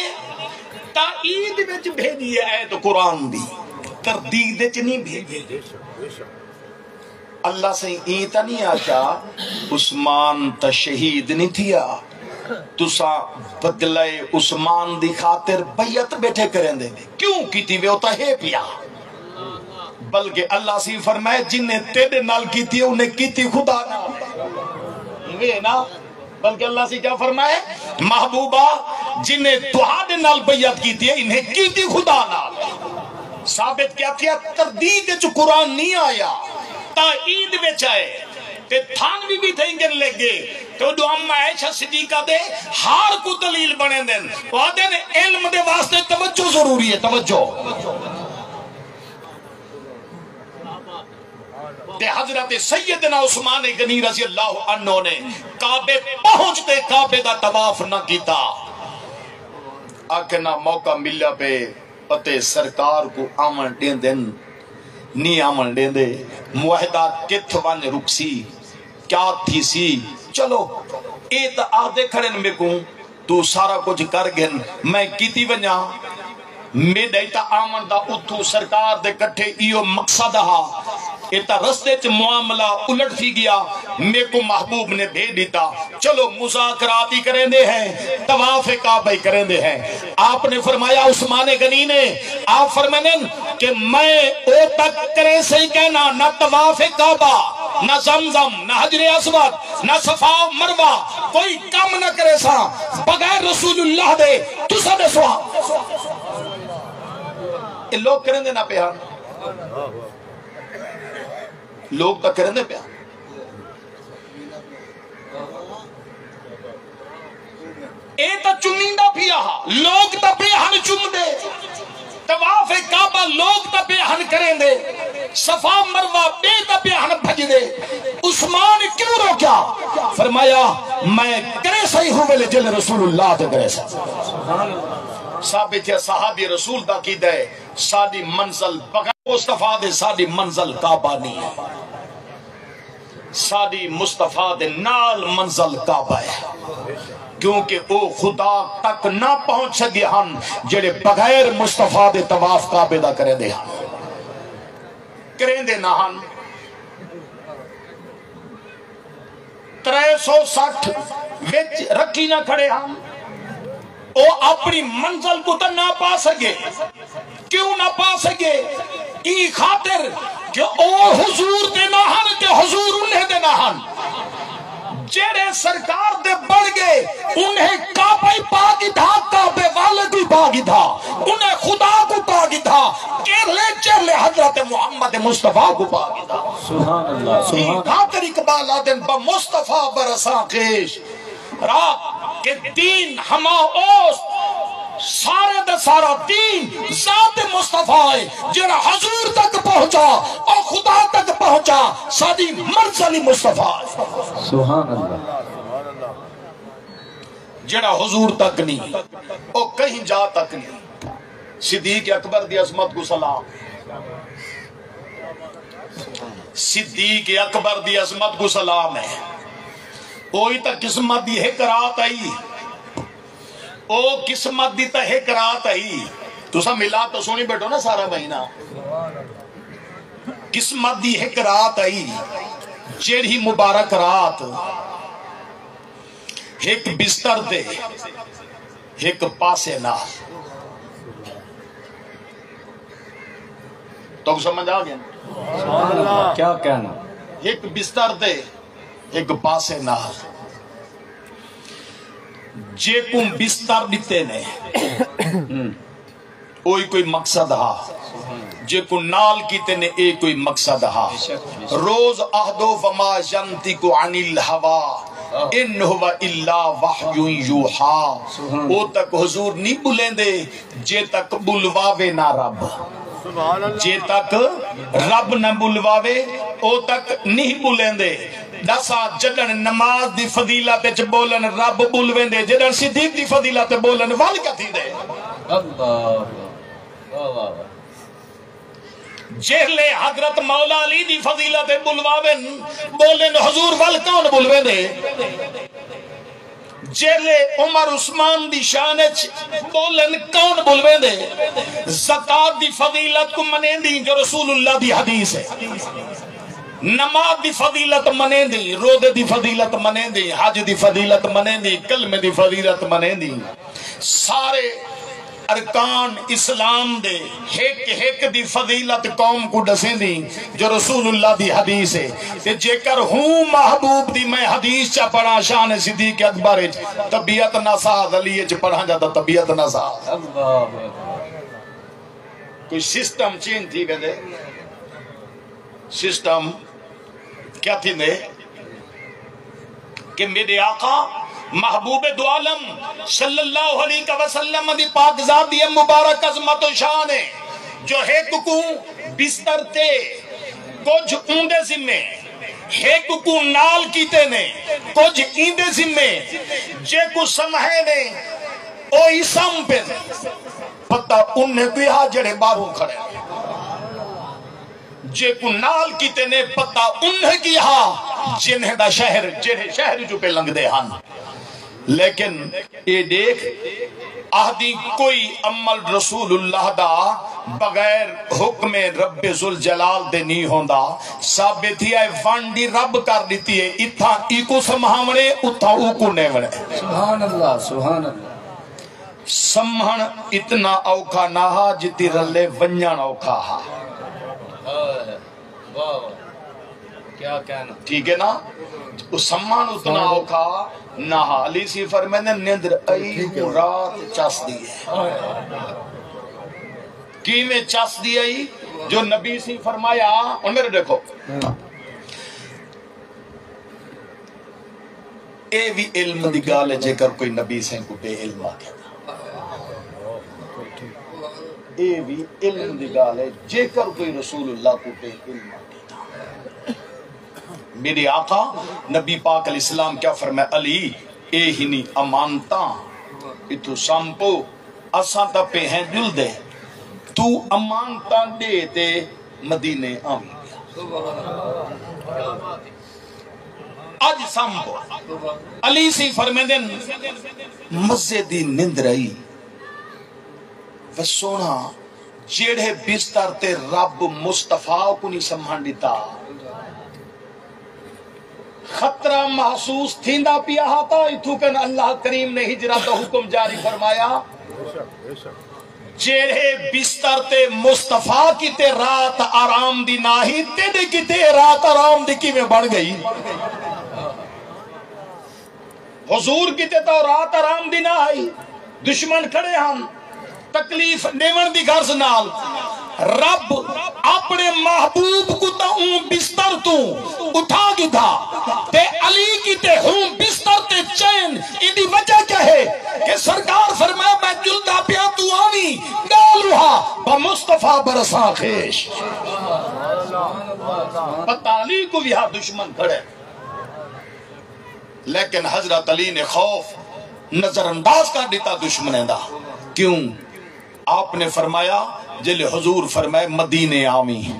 تاں عید وچ بھیجیے عید قرآن دی، تردید وچ نہیں بھیجی۔ اللہ سائیں ایں تاں نہیں آکھیا عثمان تاں شہید نہیں تھیا، تساں بدلہ عثمان دی خاطر بیعت بیٹھے کریندے، کیوں کیتی وے؟ او تاں ہے پیا۔ بلکہ اللہ سی فرمائے، جن نے تیرے نال کیتی ہے، انہیں کیتی خدا نال۔ ایویں ہے نا؟ بلکہ اللہ سی کیا فرمائے؟ محبوبہ، جن نے تہاڈے نال بیعت کیتی ہے، انہیں کیتی خدا نال۔ ثابت کیا تھیا؟ تردید وچ قرآن نہیں آیا، تاں عید وچ آئے۔ تے تھانوی بھی تھئی گن لگ گئے۔ تے او جو اماں عائشہ صدیقہ دے ہار کوں دلیل بݨیندن۔ او آہدن علم دے واسطے توجہ ضروری ہے، توجہ۔ تے حضرت سیدنا عثمان غنی رضی اللہ عنہ نے کعبے پہنچ تے کعبے دا طواف نہ کیتا۔ آکھے نہ موقع ملیا پئے، پتے سرکار کوں آوݨ ݙیندن، نی آوݨ ݙیندے۔ معاہدہ کتھ ونڄ رکسی، کیا تھیسی؟ چلو، اے تاں آہدے کھڑن میکوں، توں سارا کجھ کر گھن، میں کیتی ونڄاں۔ میݙا تاں آوݨ دا اتھوں سرکار دے کٹھے ایہو مقصد ہا۔ اے تاں رستے چ معاملہ الٹ تھی ڳیا، میکوں محبوب نے بھیج ݙتا۔ چلو مذاکرات ہی کریندے ہیں، طواف کعبہ ہی کریندے ہیں۔ آپ نے فرمایا، عثمان غنی نے، آپ فرمیندن کہ میں او تک کریسیں کائنا، نہ طواف کعبہ، نہ زمزم، نہ حجر اسود، نہ صفا و مروہ، کوئی کم نہ کریساں بغیر رسول اللہ دے۔ تساں ݙسو ہاں۔ اے لوگ کریندے نہ پئے ہن۔ لوگ تاں کریندے پئے ہن۔ اے تاں چمیندا پیا ہا، لوگ تاں پئے ہن چمدے۔ طواف کعبہ لوگ تاں پئے ہن کریندے۔ صفا مروہ ٻئے تاں پئے ہن بھڄدے۔ عثمان کیوں روکیا؟ فرمایا، میں کریساں ہی ہوں ویلے جیلے رسول اللہ تے کریساں۔ ثابت ہے صحابی رسول دا عقیدہ ہے، ساݙی منزل بغیر مصطفیٰ دے، ساݙی منزل کعبہ نہیں ہے۔ ساݙی مصطفیٰ دے نال منزل کعبہ ہے، کیونکہ او خدا تک نہ پہنچ سڳے ہن جڑے بغیر مصطفیٰ دے طواف کعبے دا کریندے ہن، کریندے نہ ہن۔ ترے سو سٹھ وچ رکھی نہ کھڑے ہن۔ او اپݨی منزل کوں تاں نہ پا سڳے۔ کیوں نہ پا سڳے؟ ایں خاطر کہ او حضور دے نہ ہن تے حضور انہیں دے نہ ہن۔ جیڑھے سرکار دے بݨ ڳئے، انہیں کعبہ ہی پا گھدا، کعبے والے کوں پا گھدا، انہیں خدا کوں پا گھدا، چہلے چہلے حضرت محمد مصطفیٰ کوں پا گھدا۔ سبحان اللہ، سبحان اللہ۔ ایں خاطر اقبال آہدن، بمصطفیٰ برساں خویش را کہ دین ہما اوست، سارے دا سارا دین ذات مصطفیٰ ہے۔ جڑا حضور تک پہنچا، او خدا تک پہنچا، ساݙی منزل ہی مصطفیٰ ہے۔ سبحان اللہ۔ جڑا حضور تک نہیں، او کہیں جا تک نہیں۔ صدیق اکبر دی عظمت کوں سلام ہے۔ صدیق اکبر دی عظمت کوں سلام ہے۔ اوہی تاں قسمت دی ہک رات آئی۔ او قسمت دی تاں ہک رات آئی۔ تساں میلاد تاں سݨی ٻیٹھو نا سارا مہینہ۔ قسمت دی ہک رات آئی، جیڑھی مبارک رات ہک بستر تے ہک پاسے نال۔ تہاکوں سمجھ آ ڳیا؟ سبحان اللہ، کیا کہنا۔ ہک بستر تے ہک پاسے نال۔ جیکوں بستر ݙتے نے، اوہی کوئی مقصد ہا۔ جیکوں نال کیتے نے، اے کوئی مقصد ہا۔ روز آہدو، وما ینطق عن الہوی ان ہو الا وحی یوحی۔ او تک حضور نہیں ٻلیندے جے تک ٻلواوے نہ رب۔ جے تک رب نہ ٻلواوے، او تک نہیں ٻلیندے۔ ݙسا، جݙݨ نماز دی فضیلت اچ ٻولن رب ٻلویندے، جݙݨ صدیق دی فضیلت تے ٻولن ول کیا تھیندے؟ اللہ، واہ، واہ، واہ۔ جہلے حضرت مولا علی دی فضیلت بلواون، بولن حضور ول کون بلویندے؟ جہلے عمر عثمان دی شان اچ بولن کون بلویندے؟ زکوٰۃ دی فضیلت کو منیندی جو رسول اللہ دی حدیث ہے، نماز دی فضیلت منیندی، روزے دی فضیلت منیندی، حج دی فضیلت منیندی، کلمے دی فضیلت منیندی، سارے ارکان اسلام دے ہک ہک دی فضیلت قوم کوں ݙسیندی جو رسول اللہ دی حدیث ہے۔ تے جیکر ہوں محبوب دی میں حدیث چا پڑھاں شان صدیق اکبر اچ، طبیعت ناساز علی اچ پڑھاں جا تاں طبیعت ناساز۔ اللہ اکبر۔ کوئی سسٹم چینج تھی ویندے؟ سسٹم کیا تھیندے؟ کہ میݙے آقا محبوب دو عالم صلی اللہ علیہ وسلم دی پاک ذات دی مبارک عظمت و شان ہے جو ہک کوں بستر تے کجھ اوندے ذمے، ہک کوں نال کیتے نے کجھ ایندے ذمے، جے کوں سمہے نے او ہی سم پن، پتہ انہیں کوئی ہا جڑے باہروں کھڑے۔ جیکوں نال کیتے نے پتہ انہیں کی ہا، جنہیں دا شہر، جنہیں شہر جو پہ لنگ دے ہن۔ لیکن اے دیکھ، آہدی کوئی عمل رسول اللہ دا بغیر حکم رب ذوالجلال دے نہیں ہوندا۔ ثابت تھی ہے، ون دی رب کر دیتی ہے، اتھاں ایکو سمہاونے، اتھاں اوکو نیونے۔ سبحان اللہ، سبحان اللہ۔ سمہݨ اتنا اوکھا نہ ہا جتی رلے ونڄݨ اوکھا ہا۔ واہ واہ، کیا کہنا۔ ٹھیک ہے نا؟ او سمہݨ اتنا اوکھا نہ ہا۔ علی سی فرمیندے، نندر ائی کوں رات چس دی ہے۔ کیویں چس دی ائی؟ جو نبی سی فرمایا، ہݨ میرے ݙیکھو۔ اے وی علم دی ڳالھ ہے، جیکر کوئی نبی سئیں کوں بے علم آکھے تاں۔ اے وی علم دی ڳالھ ہے، جیکر کوئی رسول اللہ کوں بے علم آکھے تاں۔ میݙے آقا نبی پاک علیہ السلام کیا فرمایا، علی، اے ہنی امانتاں، اتھوں سم پو، اساں تاں پئے ہیں ڄلدے، توں امانتاں ݙے تے مدینے آویں ڳیا۔ اڄ سم پو۔ علی سی فرمیندن، مزے دی نندر آئی۔ وے سوہݨا، جیڑھے بستر تے رب مصطفیٰ کوں نہیں سمہݨ ݙتا، خطرہ محسوس تھیندا پیا ہا تاں اتھوں کن اللہ کریم نے ہجرت دا حکم جاری فرمایا۔ جیڑھے بستر تے مصطفیٰ کیتے رات آرام دی نہ ہئی، تیݙے کیتے رات آرام دی کیویں بݨ ڳئی؟ حضور کیتے تاں رات آرام دی نہ ہئی، دشمن کھڑے ہن، تکلیف ݙیوݨ دی غرض نال۔ رب اپݨے محبوب کوں تاں اوں بستر توں اٹھا گھدا تے علی کیتے ہوں بستر تے چین۔ ایندی وجہ کیا ہے؟ کہ سرکار فرمایا، میں ڄلدا پیاں، توں آویں، ڳالھ اہا، بمصطفیٰ برساں خویش۔ پتہ علی کوں وی ہا دشمن کھڑے۔ لیکن حضرت علی نے خوف نظر انداز کر ݙتا دشمنیں دا۔ کیوں؟ آپ نے فرمایا، جلے حضور فرمائے، مدینے آویں،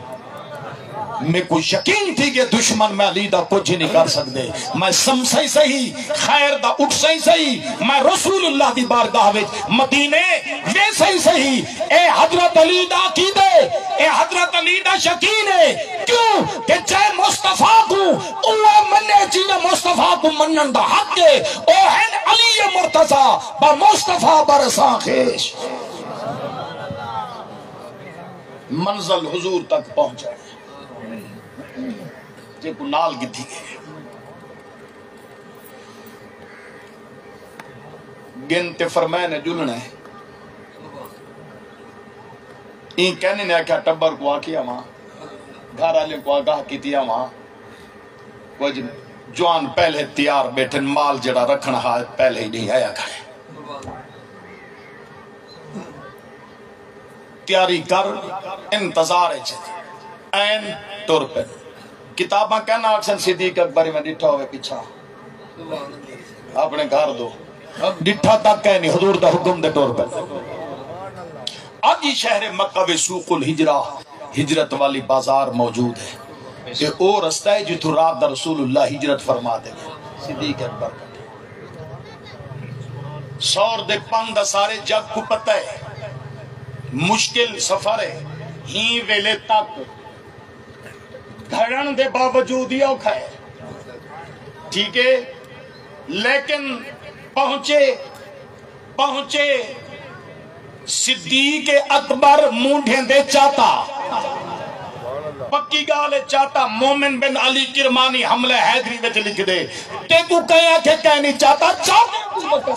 میکوں یقین تھی ڳیا دشمن میں علی دا کجھ نہیں کر سڳدے۔ میں سمسئیں سہی، خیر دا اٹھسئیں سہی، میں رسول اللہ دی بارگاہ وچ مدینے ویسئیں سہی۔ اے حضرت علی دا عقیدہ ہے، اے حضرت علی دا یقین ہے۔ کیوں کہ جئیں مصطفیٰ کوں اوہ منے جیویں مصطفیٰ کوں منݨ دا حق ہے، او ہن علی مرتضیٰ، بمصطفیٰ برساں خویش۔ منزل حضور تک پہنچا ہے، جے کو نال گدھی ہے۔ ڳن تے فرمائے نے ڄلݨے۔ ایں کہنے نے آکھیا، ٹبر کوں آکھی آواں، گھر آلیں کوں آگاہ کیتی آواں، کجھ جوان پہلے تیار ٻیٹھن، مال جیڑھا رکھݨ ہا پہلے ہی نہیں آیا کھڑے۔ تیاری کر، انتظار اچ۔ عین ٹر پن۔ کتاباں کہنا آکھسن، صدیق اکبر میں ݙٹھا ہوئے پچھا اپݨے گھر دو، ݙٹھا تک کہیں نہیں، حضور دا حکم دے ٹر پن۔ اڄ ہی شہر مکہ وچ سوق الہجرہ ہجرت والی بازار موجود ہے۔ تے او رستہ ہے جتھوں رات دا رسول اللہ ہجرت فرما تے ڳئے۔ صدیق اکبر کٹھے۔ ثور دے پن دا سارے جگ کوں پتہ ہے۔ مشکل سفر ہے۔ ہی ویلے تک گھڑن دے باوجود ہی اوکھا ہے۔ ٹھیک ہے، لیکن پہنچے، پہنچے۔ صدیق اکبر مونڈھیں دے چاتا۔ پکی ڳالھ ہے، چاتا۔ مومن بن علی کرمانی حملہ حیدری وچ لکھدے، تیکوں کہیں آکھے کہیں نہیں چاتا، چاتے ابوبکر۔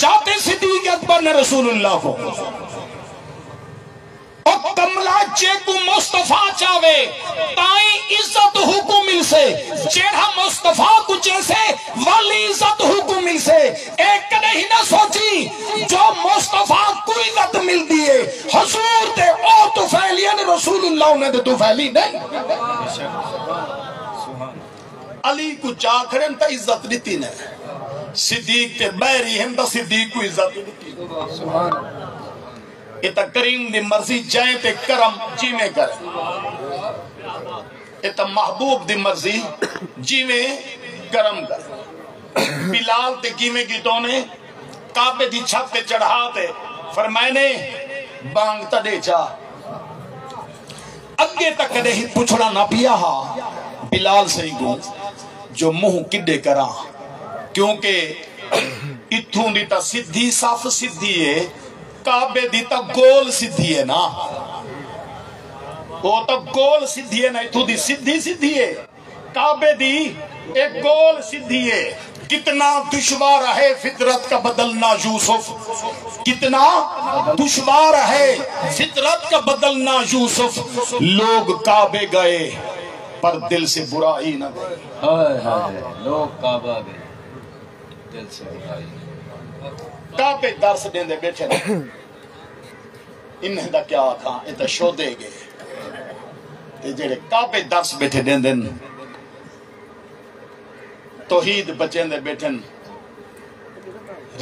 چاتے صدیق اکبر نے رسول اللہ کوں۔ او کملا، جیکوں مصطفیٰ چاہوے، تائیں عزت اوکوں ملسے۔ جیڑھا مصطفیٰ کوں چیسے، ول عزت اوکوں ملسے۔ اے کݙے ہی نہ سوچی جو مصطفیٰ کوں عزت ملدی ہے۔ حضور دے او طفیلی ہن، رسول اللہ انہاں دے طفیلی نہیں۔ علی کوں چا کھڑن تاں عزت ݙتی نے۔ صدیق تے ٻاہری ہن تاں صدیق کوں عزت ݙتی۔ اے تاں کریم دی مرضی، جئیں تے کرم جیویں کرے۔ اے تاں محبوب دی مرضی، جیویں کرم کرے۔ بلال تے کیویں کیتوں نے، کعبے دی چھت تے چڑھا تے فرمائے نے، بانگ تاں ݙے چا۔ اڳے تاں کݙے ہی پچھݨا نہ پیا ہا بلال سئیں کوں جو منہ کݙے کراں، کیونکہ اتھوں دی تاں سدھی صف سدھی ہے، کعبے دی تاں گول سدھی ہے نا۔ او تاں گول سدھی ہے نا، اتھوں دی سدھی سدھی ہے، کعبے دی اے گول سدھی ہے۔ کتنا دشوار ہے فطرت کا بدلنا یوسف، کتنا دشوار ہے فطرت کا بدلنا یوسف۔ لوگ کعبے گئے پر دل سے برائی نہ گئی۔ ہائے ہائے، لوگ کعبہ گئے، دل سے برائی نہ گئی۔ کعبے درس ݙیندے ٻیٹھے نے۔ انہیں دا کیا آکھاں، اے تاں شودے ڳئے۔ تے جیڑھے کعبے درس ٻیٹھے ݙیندن، توحید بچیندے ٻیٹھن۔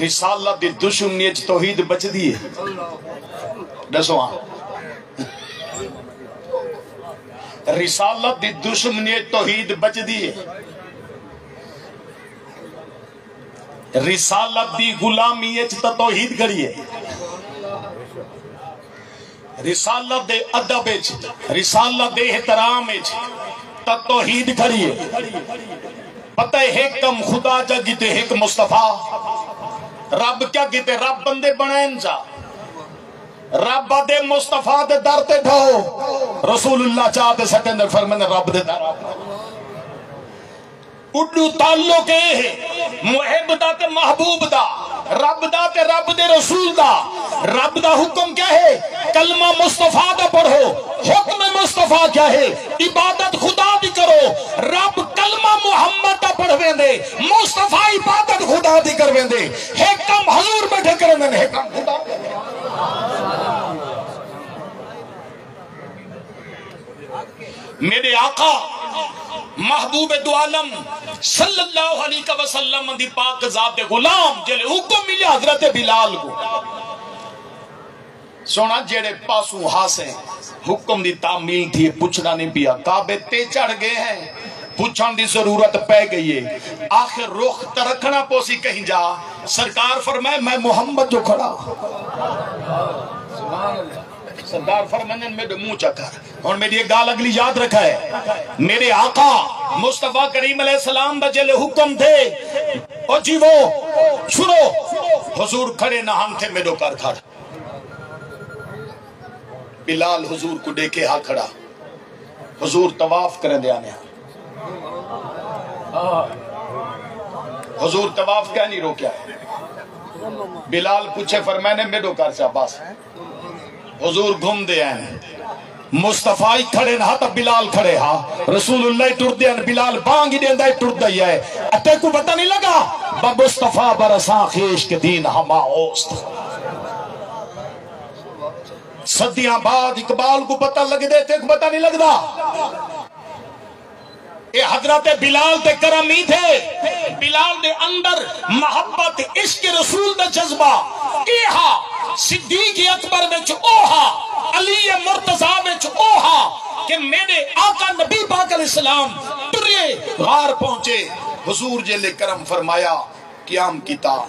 رسالت دی دشمنی اچ توحید بچدی ہے؟ ݙسو ہاں۔ رسالت دی دشمنی اچ توحید بچدی ہے؟ رسالت دی غلامی اچ تاں توحید کھڑی ہے۔ رسالت دے ادب اچ، رسالت دے احترام اچ تاں توحید کھڑی ہے۔ پتہ ہے، ہک کم خدا جا کیتے، ہک مصطفیٰ۔ رب کیا کیتے؟ رب بندے بݨائن چا۔ رب آہدے مصطفیٰ دے در تے ڈھاؤ۔ رسول اللہ چا تے سٹیندے، فرمیندے رب دے در۔ اݙو تعلق اے ہے محب دا تے محبوب دا، رب دا تے رب دے رسول دا۔ رب دا حکم کیا ہے؟ کلمہ مصطفیٰ دا پڑھو۔ حکم مصطفیٰ کیا ہے؟ عبادت خدا دی کرو۔ رب کلمہ محمد دا پڑھویندے، مصطفیٰ عبادت خدا دی کرویندے۔ ہک کم حضور ٻیٹھے کریندن، ہک کم خدا۔ میݙے آقا محبوب دو عالم صلی اللہ علیہ وسلم دی پاک ذات دے غلام، جیلے حکم ملیا حضرت بلال کوں، سوہݨا جیڑھے پاسوں ہاسے حکم دی تعمیل تھی، پچھݨا نہیں پیا، کعبے تے چڑھ ڳئے ہیں، پچھݨ دی ضرورت پئے ڳئی ہے، آخر رخ تاں رکھݨا پوسی کہیں جا۔ سرکار فرمائے، میں محمد جو کھڑا۔ سرکار فرماندن، میݙے منہ چا کر۔ ہݨ میݙی ایک ڳالھ اڳلی یاد رکھائے، میݙے آقا مصطفیٰ کریم علیہ السلام دا جیلے حکم تھے، او جیوو، چھرو، حضور کھڑے نہ ہن تھے، میݙو کر کھڑ۔ بلال حضور کوں ݙیکھے ہا کھڑا، حضور طواف کریندے آنے ہن۔ حضور طواف کیا نہیں روکیا؟ بلال پچھے، فرمائے نے، میݙو کر چا بس۔ حضور گھمدے ہن، مصطفیٰ ہی کھڑے ہن تاں بلال کھڑے ہا، رسول اللہ ہی ٹردے ہن، بلال بانگ ہی ݙیندا ہی ٹردا ہی ہے۔ اتے کوں پتہ نہیں لڳا، بمصطفیٰ برساں خویش کہ دین ہما اوست۔ صدیاں بعد اقبال کوں پتہ لڳدے، تیکوں پتہ نہیں لڳدا۔ اے حضرت بلال دے کرم ہی تھے۔ بلال دے اندر محبت، عشق رسول دا جذبہ اے ہا۔ صدیق اکبر وچ او ہا، علی مرتضی وچ او ہا کہ میݙے آقا نبی پاک علیہ السلام ٹرے غار پہنچے۔ حضور جیلے کرم فرمایا، قیام کیتا،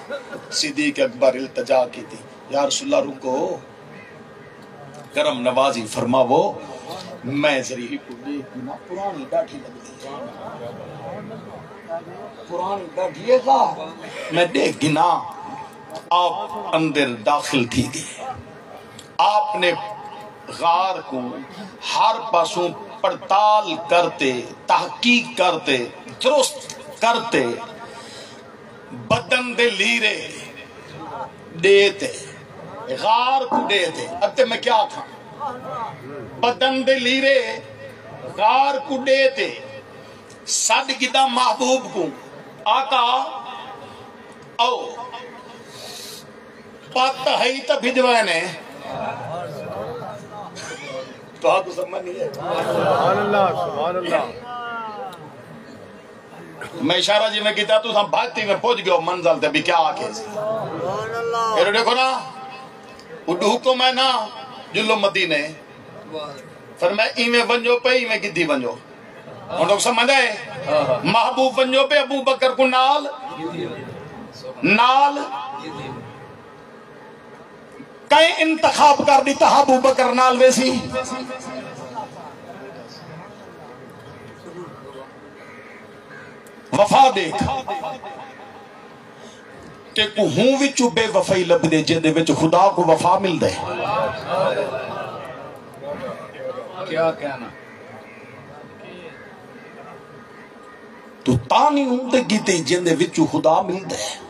صدیق اکبر التجا کیتی، یا رسول اللہ رکو، کرم نوازی فرماوو، میں ذری ہکو ݙیکھ گھناں، پراݨی ݙاڈھی لڳدی ہے، پراݨی ݙاڈھی ہے، غار میں ݙیکھ گھناں۔ آپ اندر داخل تھی ڳئے۔ آپ نے غار کوں ہر پاسوں پڑتال کرتے، تحقیق کرتے، درست کرتے، بدن دے لیرے ݙے تے، غار کوں ݙے تے، اتے میں کیا آکھاں؟ بدن دے لیرے غار کوں ݙے تے، سݙ گھدا محبوب کوں، آقا، او، پت ہئی تاں بھجوائے نے۔ تہاکوں سمجھ نہیں ہے۔ سبحان اللہ، سبحان اللہ۔ میں اشارہ جیویں کیتا، تساں بھڄ تے ایویں پڄ ڳیو منزل تے، بھی کیا آکھے سی۔ اے ݙیکھو نا، اݙو حکم ہے نا، جلو مدینے۔ فرمایا، ایویں ونڄو پئے، ایویں گھدی ونڄو۔ ہݨ لوک سمجھ آئے؟ محبوب ونڄو پئے، ابو بکر کوں نال، نال۔ کئیں انتخاب کر ݙتا، ابو بکر نال ویسی؟ وفا ݙیکھ، تیکوں ہوں وچوں بے وفائی لبھدے، جیندے وچ خدا کوں وفا ملدے۔ کیا کہنا۔ توں تاں نہیں ہوں تے گھدی، جیندے وچوں خدا ملدے۔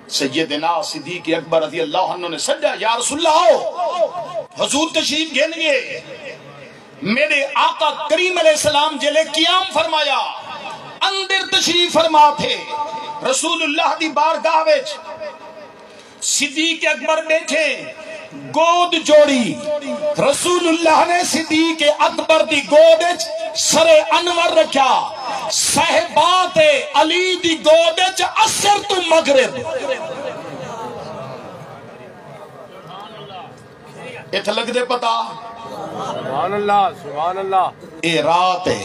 سیدنا صدیق اکبر رضی اللہ عنہ نے سݙا، یا رسول اللہ، آؤ۔ حضور تشریف گھن ڳئے۔ میݙے آقا کریم علیہ السلام جیلے قیام فرمایا، اندر تشریف فرما تھے، رسول اللہ دی بارگاہ وچ صدیق اکبر ٻیٹھے، گود جوڑی۔ رسول اللہ نے صدیق اکبر دی گود وچ سر انور رکھیا، صہبا تے علی دی گود وچ عصر توں مغرب۔ اتھ لڳدے پتہ؟ سبحان اللہ، سبحان اللہ۔ اے رات ہے،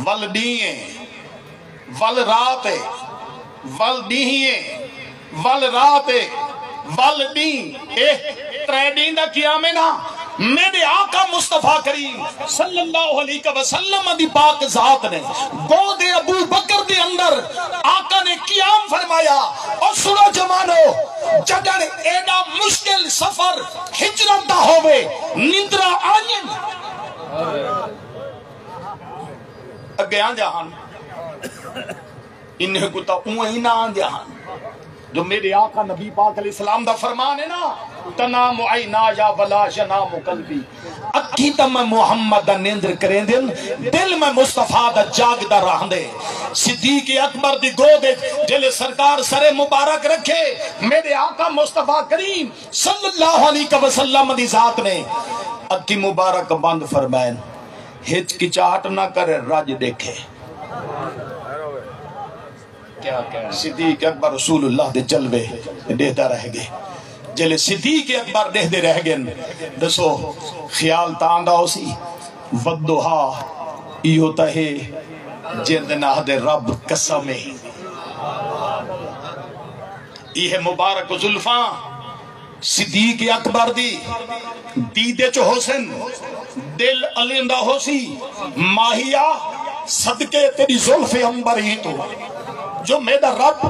ول ݙینہہ ہے، ول رات ہے، ول ݙینہہ ہے، ول رات ہے، ول ݙینہہ۔ اے ترے ݙینہہ دا قیام ہے نا، میݙے آقا مصطفیٰ کریم صلی اللہ علیہ وسلم دی پاک ذات نے گود ابو بکر دے اندر آقا نے قیام فرمایا۔ اور سنو جوانو، جݙݨ ایݙا مشکل سفر ہجرت دا ہووے، نندراں آئین۔ اڳے آندیاں ہن، انہیں کوں تاں اونویں ہی نہ آندیاں ہن۔ جو میݙے آقا نبی پاک علیہ السلام دا فرمان ہے نا، "تنام عینایا ولا ینام قلبی"، اکھیں تاں میں محمد دا نندر کریندن، دل میں مصطفیٰ دا جاڳدا رہندے۔ صدیق اکبر دی گود وچ جیلے سرکار سر مبارک رکھے، میݙے آقا مصطفیٰ کریم صلی اللہ علیہ وسلم دی ذات نے اکھیں مبارک بند فرمائن، ہچکچاہٹ نہ کرے، رڄ ݙیکھے۔ صدیق اکبر رسول اللہ دے جلوے ݙیہدا رہ ڳئے۔ جیلے صدیق اکبر ݙیہدے رہ ڳئن، ݙسو خیال تاں آندا ہوسی، والضحیٰ، ایہو تاں ہے جیندے ناں دے رب قسم ہے۔ ایہ مبارک زلفاں صدیق اکبر دی دید اچ ہوسن، دل الیندا ہوسی، ماہیا صدقے تیݙی زلف عنبریں توں، جو میݙا رب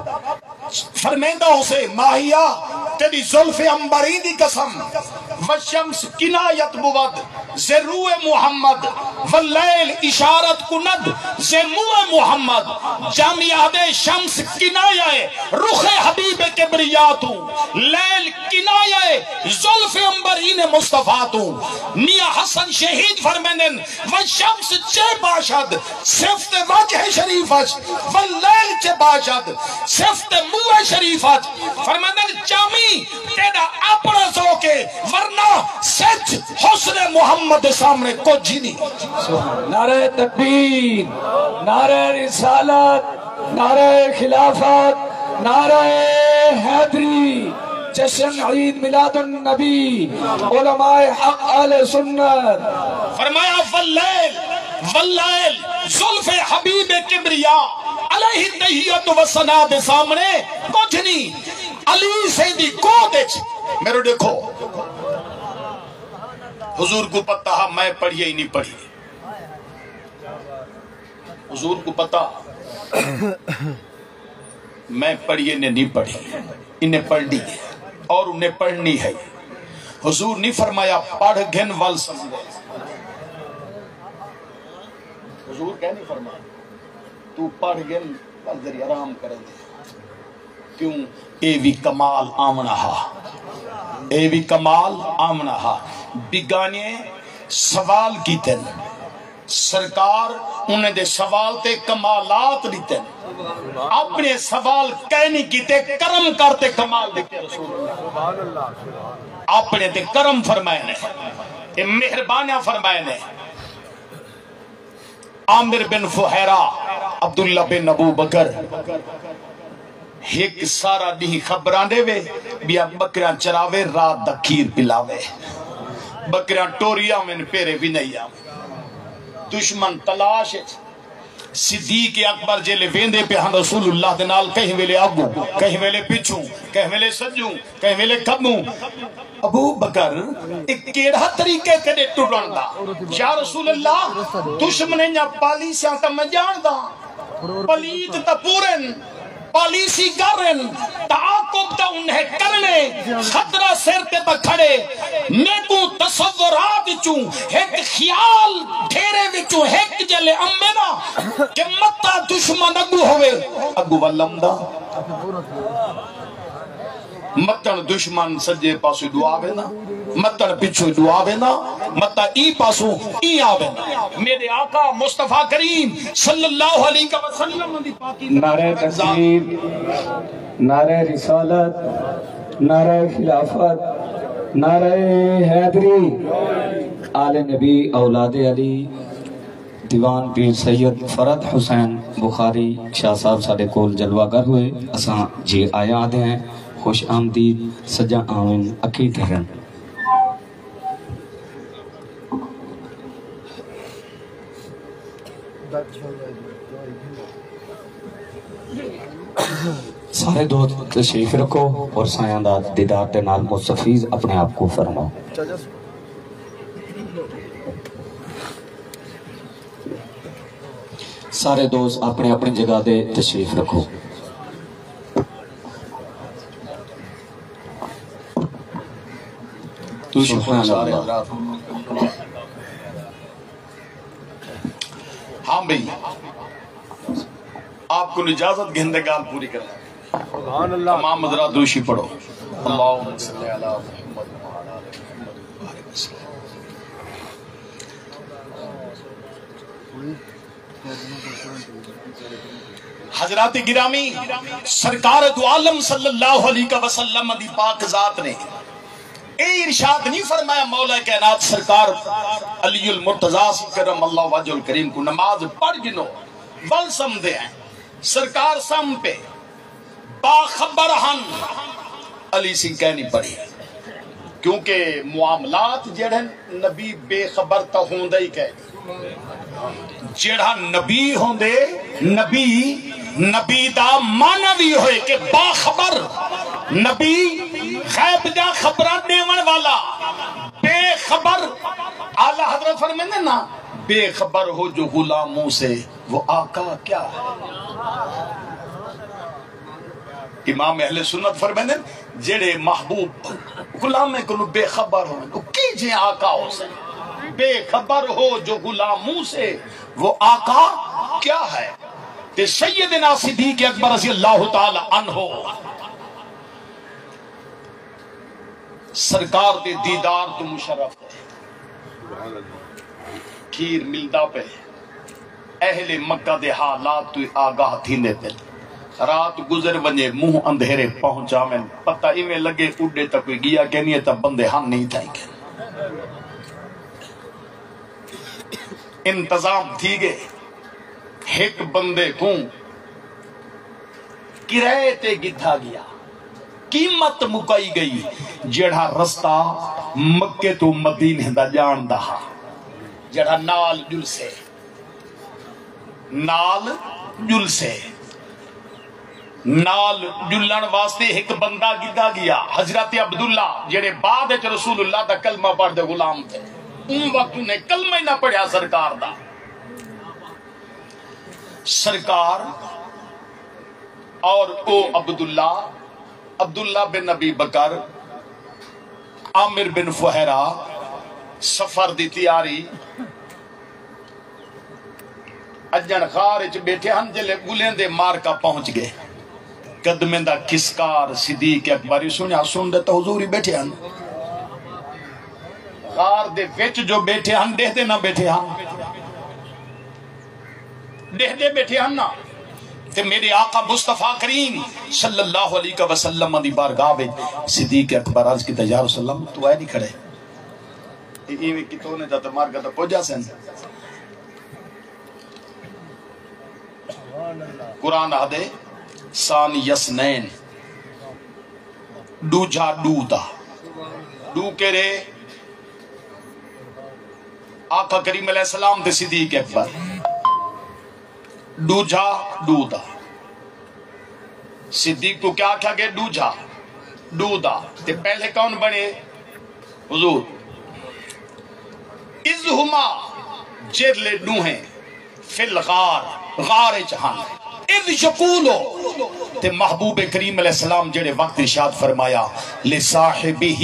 فرمیندا ہوسے، ماہیا تیݙی زلف عنبریں دی قسم، والشمس کنایت بود، زے روئے محمد، واللیل اشارت کند زے منہ محمد۔ جامی آہدے شمس کنایہ ہے رخ حبیب کبریا توں، لیل کنایہ ہے زلف عنبرین مصطفیٰ توں۔ میاں حسن شہید فرمیندن، والشمس چے باشد صفت وجہ شریف اچ، واللیل چے باشد صفت منہ شریف اچ۔ فرمیندن، جامی تیݙا اپݨا ذوق ہے، ورنہ سجھ حسن محمد دے سامݨے کجھ ہی نہیں۔ نعرہ تکبیر، نعرہ رسالت، نعرہ خلافت، نعرہ حیدری۔ جشن عید میلاد النبی، علماء حق اہل سنت۔ فرمایا، واللیل، واللیل، زلف حبیب کبریا، علیہ تحیت و ثنا دے سامنے کجھ نہیں۔ علی سئیں دی گود اچ میرے ݙیکھو، حضور کوں پتہ ہا میں پڑھیے ہی نہیں پڑھیے۔ حضور کوں پتہ میں پڑھیے نے نہیں پڑھی، انہیں پڑھنی ہے اور انہیں پڑھنی ہے۔ حضور نہیں فرمایا پڑھ گھن ول سمجھے۔ حضور کیا نہیں فرمایا؟ تو پڑھ گھن ول ذری آرام کریں دے۔ کیوں؟ اے وی کمال آوݨا ہا، اے وی کمال آوݨا ہا۔ بیگانے سوال کیتن، سرکار انہیں دے سوال تے کمالات ݙتن۔ اپݨے سوال کائے نہیں کیتے، کرم کر تے کمال ݙتے رسول اللہ۔ اپݨے تے کرم فرمائے نے، اے مہربانیاں فرمائے نے۔ عامر بن فہیرہ، عبداللہ بن ابو بکر، ہک سارا ݙینہہ خبراں ݙیوے، ٻیا ٻکریاں چراوے، رات دا کھیر پلاوے۔ ٻکریاں ٹوری آون، پیرے وی نئیں آون۔ دشمن تلاش اچ۔ صدیق اکبر جیلے ویندے پئے ہن رسول اللہ دے نال، کہیں ویلے اڳوں، کہیں ویلے پچھوں، کہیں ویلے سڄوں، کہیں ویلے کھٻوں۔ ابو بکر، اے کیڑھا طریقہ ہے تیݙے ٹرݨ دا؟ یا رسول اللہ، دشمنیں دیاں پالیسیاں تاں میں ڄاݨدا، پلیت تاں پورن، پالیسی گر ہن، تعاقب تاں انہیں کرݨے، خطرہ سر تے پا کھڑے۔ میکوں تصورات اچوں ہک خیال، ڈھیرے وچوں ہک جیلے امے نا کہ متاں دشمن اڳوں ہووے، اڳوں ول امدا۔ متݨ دشمن سڄے پاسوں ݙو آ ویندا، متݨ پچھوں ݙو آ ویندا، متاں ایں پاسوں ایں آ ویندا۔ میݙے آقا مصطفیٰ کریم صلی اللہ علیہ وسلم دی پاکی۔ نعرہ تکبیر، نعرہ رسالت، نعرہ خلافت، نعرہ حیدری، آل نبی، اولاد علی۔ دیوان پیر سید فرحت حسین بخاری شاہ صاحب ساݙے کول جلوہ گر ہوئے، اساں جی آیاں آہدے ہیں، خوش آمدید، سجاں آون، اکھیں ٹھہرن۔ سارے دوست تشریف رکھو اور سایاں دا دیدار دے نال مستفیض اپݨے آپ کوں فرماؤ۔ سارے دوست اپݨی اپݨی جگہ تے تشریف رکھو۔ توں شکر سبحان سارے اللہ۔ حضرات۔ ہاں بھئی، آپ کوں اجازت گھن دے ڳالھ پوری کرݨ۔ سبحان اللہ۔ تمام حضرات درود شریف پڑھو۔ اللہم صلی علی محمد وعلی آل محمد وبارک وسلم۔ حضرات گرامی، سرکار دو عالم صلی اللہ علیہ وسلم دی پاک ذات نے اے ارشاد نہیں فرمایا، مولا کائنات سرکار علی المرتضیٰ سی کرم اللہ وجہ الکریم کوں نماز پڑھ گھنو، ول سمدے ہیں۔ سرکار سم پے باخبر ہن، علی سی کائے نہیں پڑھی، کیونکہ معاملات جڑے نبی بے خبر تاں ہوندا ہی کائے۔ جیڑھا نبی ہوندے، نبی، نبی دا معنی وی ہوئے کہ باخبر، نبی غیب دیاں خبراں ݙیوݨ والا، بے خبر۔ اعلیٰ حضرت فرمیندے نا، بے خبر ہو جو غلاموں سے، وہ آقا کیا ہے؟ امام اہل سنت فرمیندن، جیڑھے محبوب غلامیں کنوں بے خبر ہوون، او کیجھے آقا ہوسن؟ بے خبر ہو جو غلاموں سے، وہ آقا کیا ہے؟ تے سیدنا صدیق اکبر رضی اللہ تعالی عنہ سرکار دے دیدار توں مشرف ہے۔ کھیر ملدا پئے۔ اہل مکہ دے حالات توں آگاہ تھیندے پن۔ رات گزر ونڄے، منہ اندھیرے پہنچ آون، پتہ ایویں لڳے اݙے تاں کوئی ڳیا کینی ہے، تاں بندے ہن نہیں تھائیں کن۔ انتظام تھی ڳئے۔ ہک بندے کوں کرائے تے گھدا ڳیا۔ قیمت مکائی ڳئی، جیڑھا رستہ مکے توں مدینے دا ڄاݨدا ہا، جیڑھا نال ڄلسے، نال ڄلسے۔ نال ڄلݨ واسطے ہک بندہ گھدا ڳیا، حضرت عبداللہ، جیڑھے بعد وچ رسول اللہ دا کلمہ پڑھ دے غلام تھئے۔ اوں وقت انہیں کلمہ ہی نہ پڑھیا سرکار دا۔ سرکار اور او عبداللہ، عبداللہ بن ابی بکر، عامر بن فہیرہ، سفر دی تیاری، اڄݨ غار اچ ٻیٹھے ہن، جلے ڳلیندے مارکا پہنچ ڳئے۔ قدمیں دا کھسکار صدیق اکبر ہی سݨیا، سݨدے تاں حضور ہی ٻیٹھے ہن۔ غار دے وچ جو ٻیٹھے ہن، ݙیہدے نہ ٻیٹھے ہن۔ ݙیہدے ٻیٹھے ہن نا۔ تے میݙے آقا مصطفیٰ کریم صلی اللہ علیہ وسلم دی بارگاہ وچ صدیق اکبر عرض کیتا، یا رسول اللہ، تو اے نہیں کھڑے۔ اے ایویں کتوں نے جا تے مارکا تے پڄا سن۔ قرآن آہدے، ثانی اثنین، ݙوجھا ݙو دا۔ ݙو کیڑھے؟ آقا کریم علیہ السلام تے صدیق اکبر۔ ݙوجھا ݙو دا۔ صدیق کوں کیا آکھیا ڳئے؟ ݙوجھا ݙو دا۔ تے پہلے کون بݨے؟ حضور۔ اذ ہما، جیڑھلے ݙوہیں، فی الغار، غار اچ ہن۔ اذ یقول، تے محبوب کریم علیہ السلام جیڑھے وقت ارشاد فرمایا، لصاحبہ،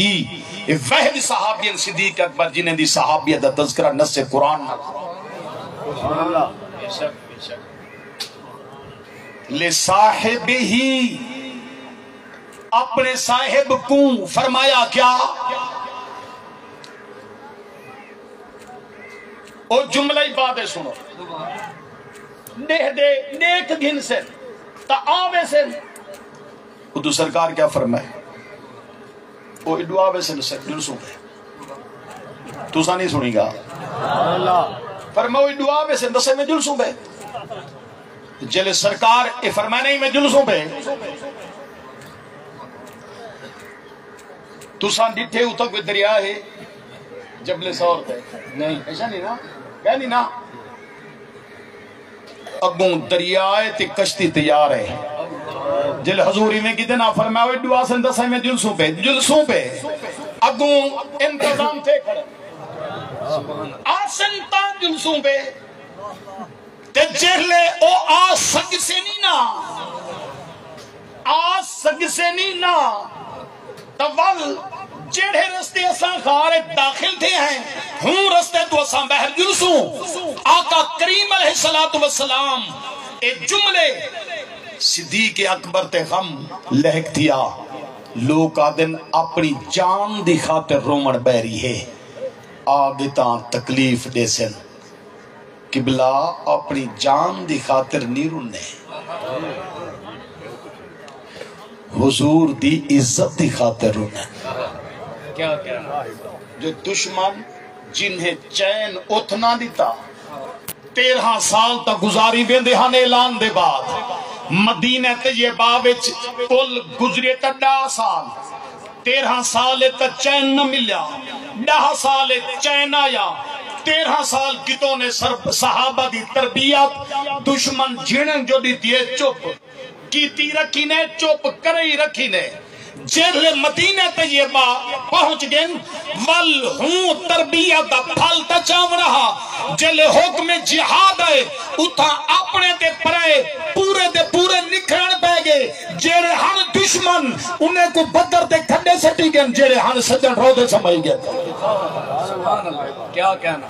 اے وحد صحابین صدیق اکبر جنہیں دی صحابیت دا تذکرہ نص قرآن نال۔ لصاحبہ، اپݨے صاحب کوں فرمایا کیا؟ او جملہ ہی بعد سݨو۔ ݙیہدے ݙیکھ گھنسن تاں آویسن۔ ادو سرکار کیا فرمائے؟ او ایݙو آویسن، ݙسے ڄلسوں پئے۔ تساں نہیں سݨی گا۔ فرماؤ، ایݙو آویسن، ݙسے میں ڄلسوں پئے۔ جلے سرکار اے فرمائے، نہیں میں ڄلسوں پئے۔ تساں ݙٹھے اتھاں کوئی دریا ہے؟ جبل ثور تے؟ نہیں۔ ایسا نہیں نا؟ کیا نہیں نا؟ اڳوں دریا ہے تے کشتی تیار ہے۔ جل حضور ایویں کیتے نہ فرمایا، اوئے ݙو آسن ݙسیں میں ڄلسوں پئے، ڄلسوں پئے۔ اڳوں انتظام تھئے کھڑے۔ آسن تاں ڄلسوں پئے۔ تے جیڑھلے او آ سڳسے نی نا، آ سڳسے نی نا، تاں ول جیڑھے رستے اساں غار اچ داخل تھئے ہیں، ہوں رستے توں اساں ٻاہر ڄلسوں۔ آقا کریم علیہ الصلوۃ والسلام اے جملے، صدیق اکبر تے غم لہک تھیا۔ لوک آہدن اپݨی جان دی خاطر رووݨ ٻہہ رہی ہے، آ ڳتاں تکلیف ݙیسن۔ قبلہ اپݨی جان دی خاطر نی رونے، حضور دی عزت دی خاطر رونے۔ جو دشمن جنہیں چین اتھ نہ ݙتا، تیرہاں سال تاں گزاری ویندے ہن، اعلان دے بعد مدینہ طیبہ وچ پل گزرے تاں ݙاہ سال، تیرہاں سال اچ تاں چین نہ ملیا، ݙاہ سال اچ چین آیا، تیرہاں سال کتوں نے سر-، صحابہ دی تربیت، دشمن جھڑن جو ݙتی ہے چپ کیتی رکھی نے، چپ کرئی رکھی نے۔ جیڑھلے مدینہ طیبہ پہنچ ڳن، ول ہوں تربیت دا پھل تاں چاوݨا ہا۔ جیڑھلے حکم جہاد آئے، اتھاں اپݨے تے پرائے پورے دے پورے نکھڑݨ پئے ڳئے۔ جیڑھے ہن دشمن، انہیں کوں بدر دے کھݙے سٹی ڳن، جیڑھے ہن سڄݨ روضے سمائی ڳن۔ سبحان اللہ، کیا کہنا۔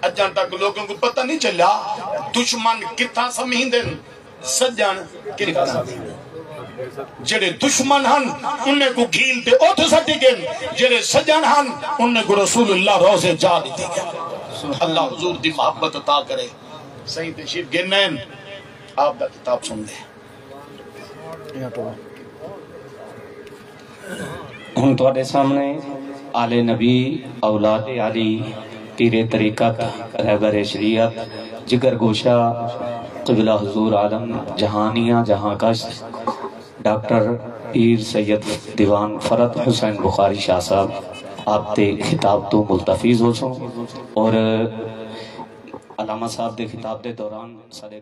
اڄاں تک لوکاں کوں پتہ نہیں چلیا دشمن کتھاں سمہیندن، سڄݨ کتھاں۔ جیڑھے دشمن ہن، انہیں کوں گھیل تے اتھ سٹی ڳن، جیڑھے سڄݨ ہن، انہیں کوں رسول اللہ روضے جا ݙتی ڳن۔ اللہ حضور دی محبت عطا کرے۔ سائیں تشریف گھن آئن، آپ دا خطاب سݨدے۔ ہݨ تہاݙے سامݨے آل نبی، اولاد علی، پیر طریقت، رہبر شریعت، جگر گوشہ، قبلہ حضور عالم جہانیاں جہاں کش، ڈاکٹر پیر سید دیوان فرحت حسین بخاری شاہ صاحب آپ دے خطاب توں ملتفظ ہوسوں اور علامہ صاحب دے خطاب دے دوران سارے